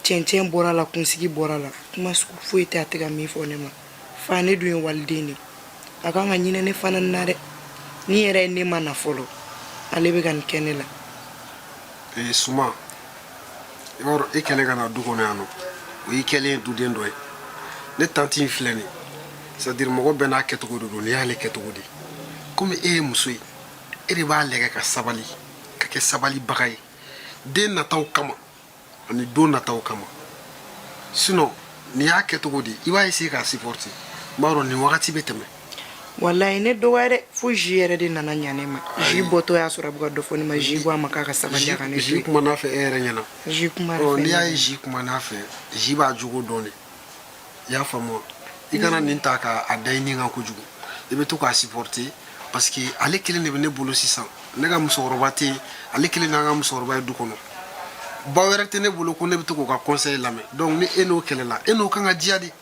cɛncɛn bɔra a la, kunsigi bɔra a la, kuma sugu foyi tɛ a tɛ ka min fɔ ne ma. Fa, ne dun ye waliden de, a kan ka ɲinɛ ne fana na dɛ. Ni yɛrɛ ye ne ma na fɔlɔ, ale bɛ ka nin kɛ ne la. Ee Suma, i b'a dɔn, e kɛlen ka na du kɔnɔ yan nɔ, o y'i kɛlen ye duden dɔ ye. Ne tanti in filɛ nin ye, c'est à dire mɔgɔ bɛɛ n'a kɛcogo de don. Nin y'ale kɛcogo de ye. Komi e ye muso ye, e de b'a lajɛ ka sabali, ka kɛ sabalibaga ye den nataw kama ani don nataw kama. Sinon nin y'a kɛcogo de ye, i b'a essayer k'a supporter. N b'a dɔn nin wagati bɛ tɛmɛ. Walayi, ne dɔgɔya dɛ, fo ji yɛrɛ de nana ɲa ne ma. Ji bɔtɔ y'a sɔrɔ a bɛ ka dɔ fɔ ne ma. Ji ko a ma k'a ka sabali, a ka ne to Ji yen. kuma n'a fɛ e yɛrɛ ɲɛna? Ji kuma Ɔ, n'i y'a ye ji kuma n'a fɛ, ji b'a jogo dɔn de, i y'a faamu wa? I kana nin ta k'a da i ni kan kojugu, i bɛ to k'a supporter, parce que ale kelen de bɛ ne bolo sisan. Ne ka musokɔrɔba tɛ yen, ale kelen n'an ka musokɔrɔba ye du kɔnɔ. Ba wɛrɛ tɛ ne bolo ko ne bɛ to k'o ka conseil lamɛn. Donc ni e n'o kɛlɛla, e n'o kan ka diya de, i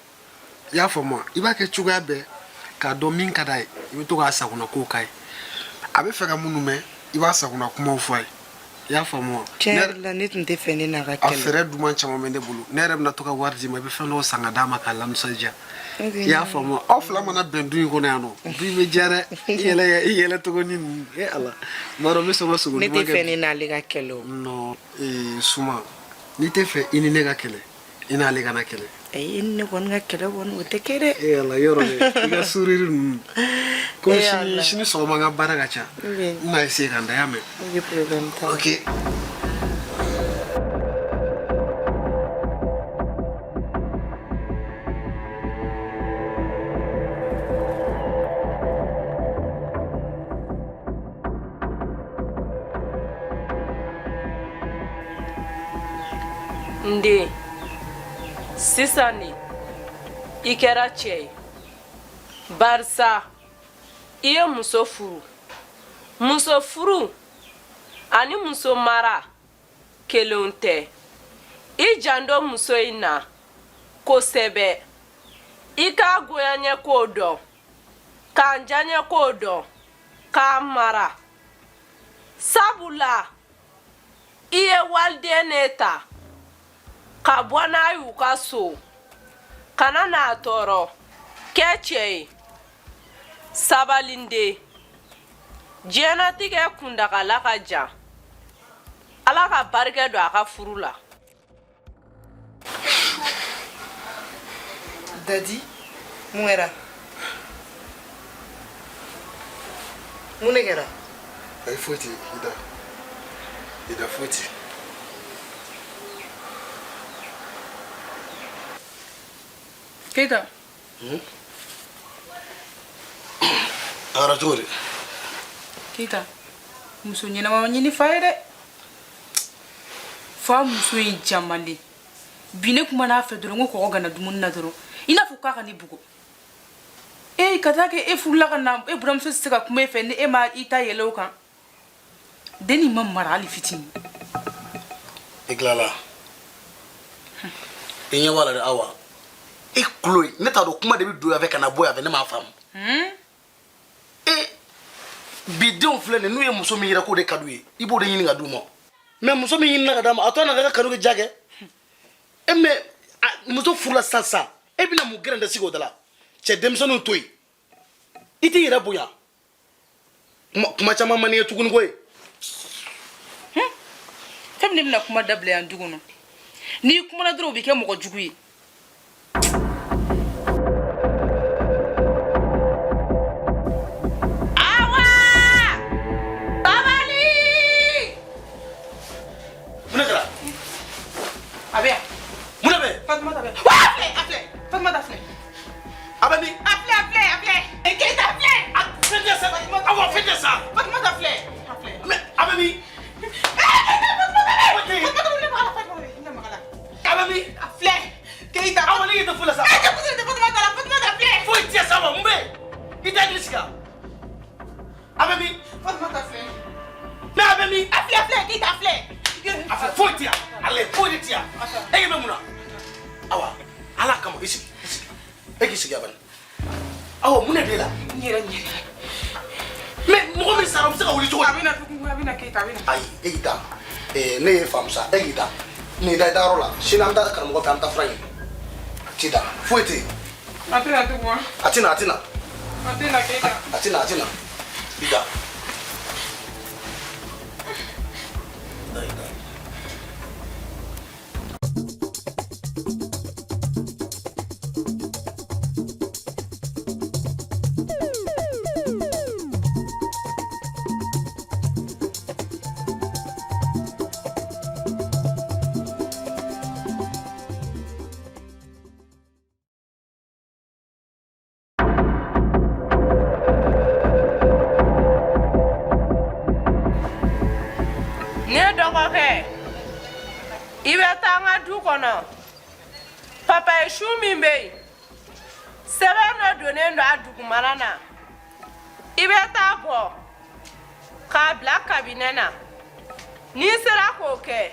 y'a faamu wa? I b'a kɛ cogoya bɛɛ k'a dɔn min ka d'a ye, i bɛ to k'a sagona kow k'a ye. A bɛ fɛ ka minnu mɛn, i b'a sagona kumaw fɔ a ye, i y'a faamu wa? Tiɲɛ yɛrɛ la, ne tun tɛ fɛ ne n'a ka A kɛlɛ. fɛɛrɛ duman caman bɛ ne bolo. Ne yɛrɛ bɛna to ka wari d'i ma, i bɛ fɛn dɔw san ka d'a ma k'a lanisɔndiya, i y'a faamu wa? Aw fila mana bɛn du in kɔnɔ yan nɔ, du in bɛ diya dɛ. I yɛlɛ, i yɛlɛ cogo ni ninnu, e Ala, n b'a dɔn n bɛ sɔn ka sogo Ne duman tɛ kɛ fɛ bi. ne n'ale ka kɛlɛ o. Non, ee Suma, n'i tɛ fɛ i ni ne ka kɛlɛ, i n'ale kana kɛlɛ. Ayi, e ni ne kɔni ka kɛlɛ kɔni, o tɛ kɛ dɛ. E Ala, yɔrɔ dɛ, i ka sourire ninnu komi E sini Ala. sini sɔgɔma n ka baara ka ca. Ok. N bɛna essayer ka n da, i y'a mɛn? Ok, problème t'a la. Ok. N den, sisan de i kɛra cɛ ye, barisa i ye muso furu. Muso furu ani muso mara kelenw tɛ. I janto muso in na kosɛbɛ, i k'a goyaɲɛ kow dɔn, k'a diyaɲɛ kow dɔn, k'a mara, sabula i ye waliden ne ta ka bɔ n'a y'u ka so, kana n'a tɔɔrɔ. Kɛ cɛ ye, sabali n den, diɲɛnatigɛ kundagala ka jan. Ala ka barika don a ka furu la. Dadi, mun kɛra? Mun de kɛra? Ayi, foyi tɛ i da, i da, foyi tɛ. Keyita. A kɛra cogo di? Keyita, muso ɲɛnama ma ɲini fa ye dɛ. Fa muso in jamalen. Bi ne kumana a fɛ dɔrɔn ko kɔgɔ gana dumuni na dɔrɔn i n'a fɔ k'a ka ne bugɔ. E ka taa kɛ e furula ka na, e buramuso tɛ se ka kuma e fɛ ni e ma i ta yɛlɛ o kan. Dennin ma mara hali fitinin. I tilala, i ɲɛ b'a la dɛ. Awa, e kulo ye, ne t'a dɔn kuma de bɛ don yan fɛ ka na bɔ yan fɛ, ne m'a faamu. E bi denw filɛ nin, n'u ye muso min yira k'o de ka d'u ye, i b'o de ɲini ka d'u ma. Mais muso min ɲinina ka d'a ma, a tɔ n'a ka kanu kɛ ja kɛ e. Mais muso furula sisan sisan, e bɛna mun gɛrɛntɛ sigi o da la? Cɛ denmisɛnninw to yen, i t'i yɛrɛ bonya. Kuma caman man di ye tuguni koyi. Fɛn min, ne bɛna kuma dabila yan du kɔnɔ. N'i kumana dɔrɔn, o bɛ kɛ mɔgɔ jugu ye. Awa! Sabali! Mun de kɛra? A bɛ yan. Mun de bɛ yen? Fatumata bɛ yan. Wa a filɛ, a filɛ. Fatumata filɛ. A bɛ min? A filɛ, a filɛ, a filɛ. Keyita, a filɛ. A fɛn tɛ sa. Awa, fɛn tɛ sa. Fatumata filɛ. A filɛ. Mais a bɛ min? Fatumata wuli, maga la, Fatumata wuli, maga la. A bɛ min? A filɛ. Keyita. Awa, ne ɲɛ tɛ foyi la sa. E tɛ foyi tɛ Fatumata la, Fatumata filɛ. Foyi tɛ sa ma, mun bɛ yen? I tɛ hakili sigi a? A bɛ min? Fatumata filɛ. Mais a bɛ min? A filɛ, a filɛ, Keyita, a filɛ. A filɛ, foyi tɛ yan. Ale, foyi de tɛ yan. E ɲɛ bɛ mun na? Awa, Ala kama, i sigi, i sigi. E k'i sigi a bani. Awa, mun de b'e la? N yɛrɛ, n yɛrɛ. Mais mɔgɔ min sara, o bɛ se ka wuli cogo di? A bɛ na tugun, a bɛ na Keyita, a bɛ na. Ayi, e k'i da. Ne ye faamu sa, e k'i da. Nin da i dayɔrɔ la. Sini an bɛ taa karamɔgɔ fɛ, an bɛ taa fura ɲini. T'i da, foyi tɛ yen. A tɛ na tugun wa? A tɛ na, a tɛ na. A tɛ na Keyita. A tɛ na, a tɛ na. I da. Da, i da. Ne dɔgɔkɛ, i bɛ taa n ka du kɔnɔ, papaye sun min bɛ yen, sɛbɛn dɔ donnen don a dugumana na, i bɛ taa bɔ k'a bila kabinɛ na. N'i sera k'o kɛ,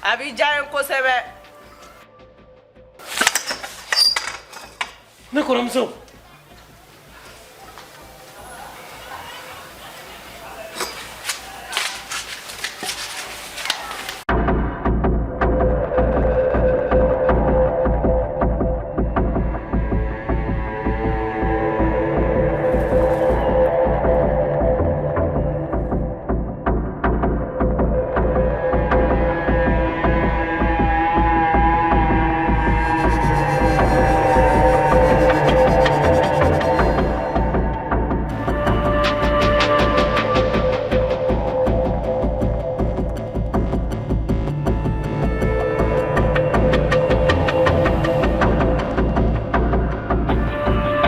a bɛ diya n ye kosɛbɛ. Ne kɔrɔmuso.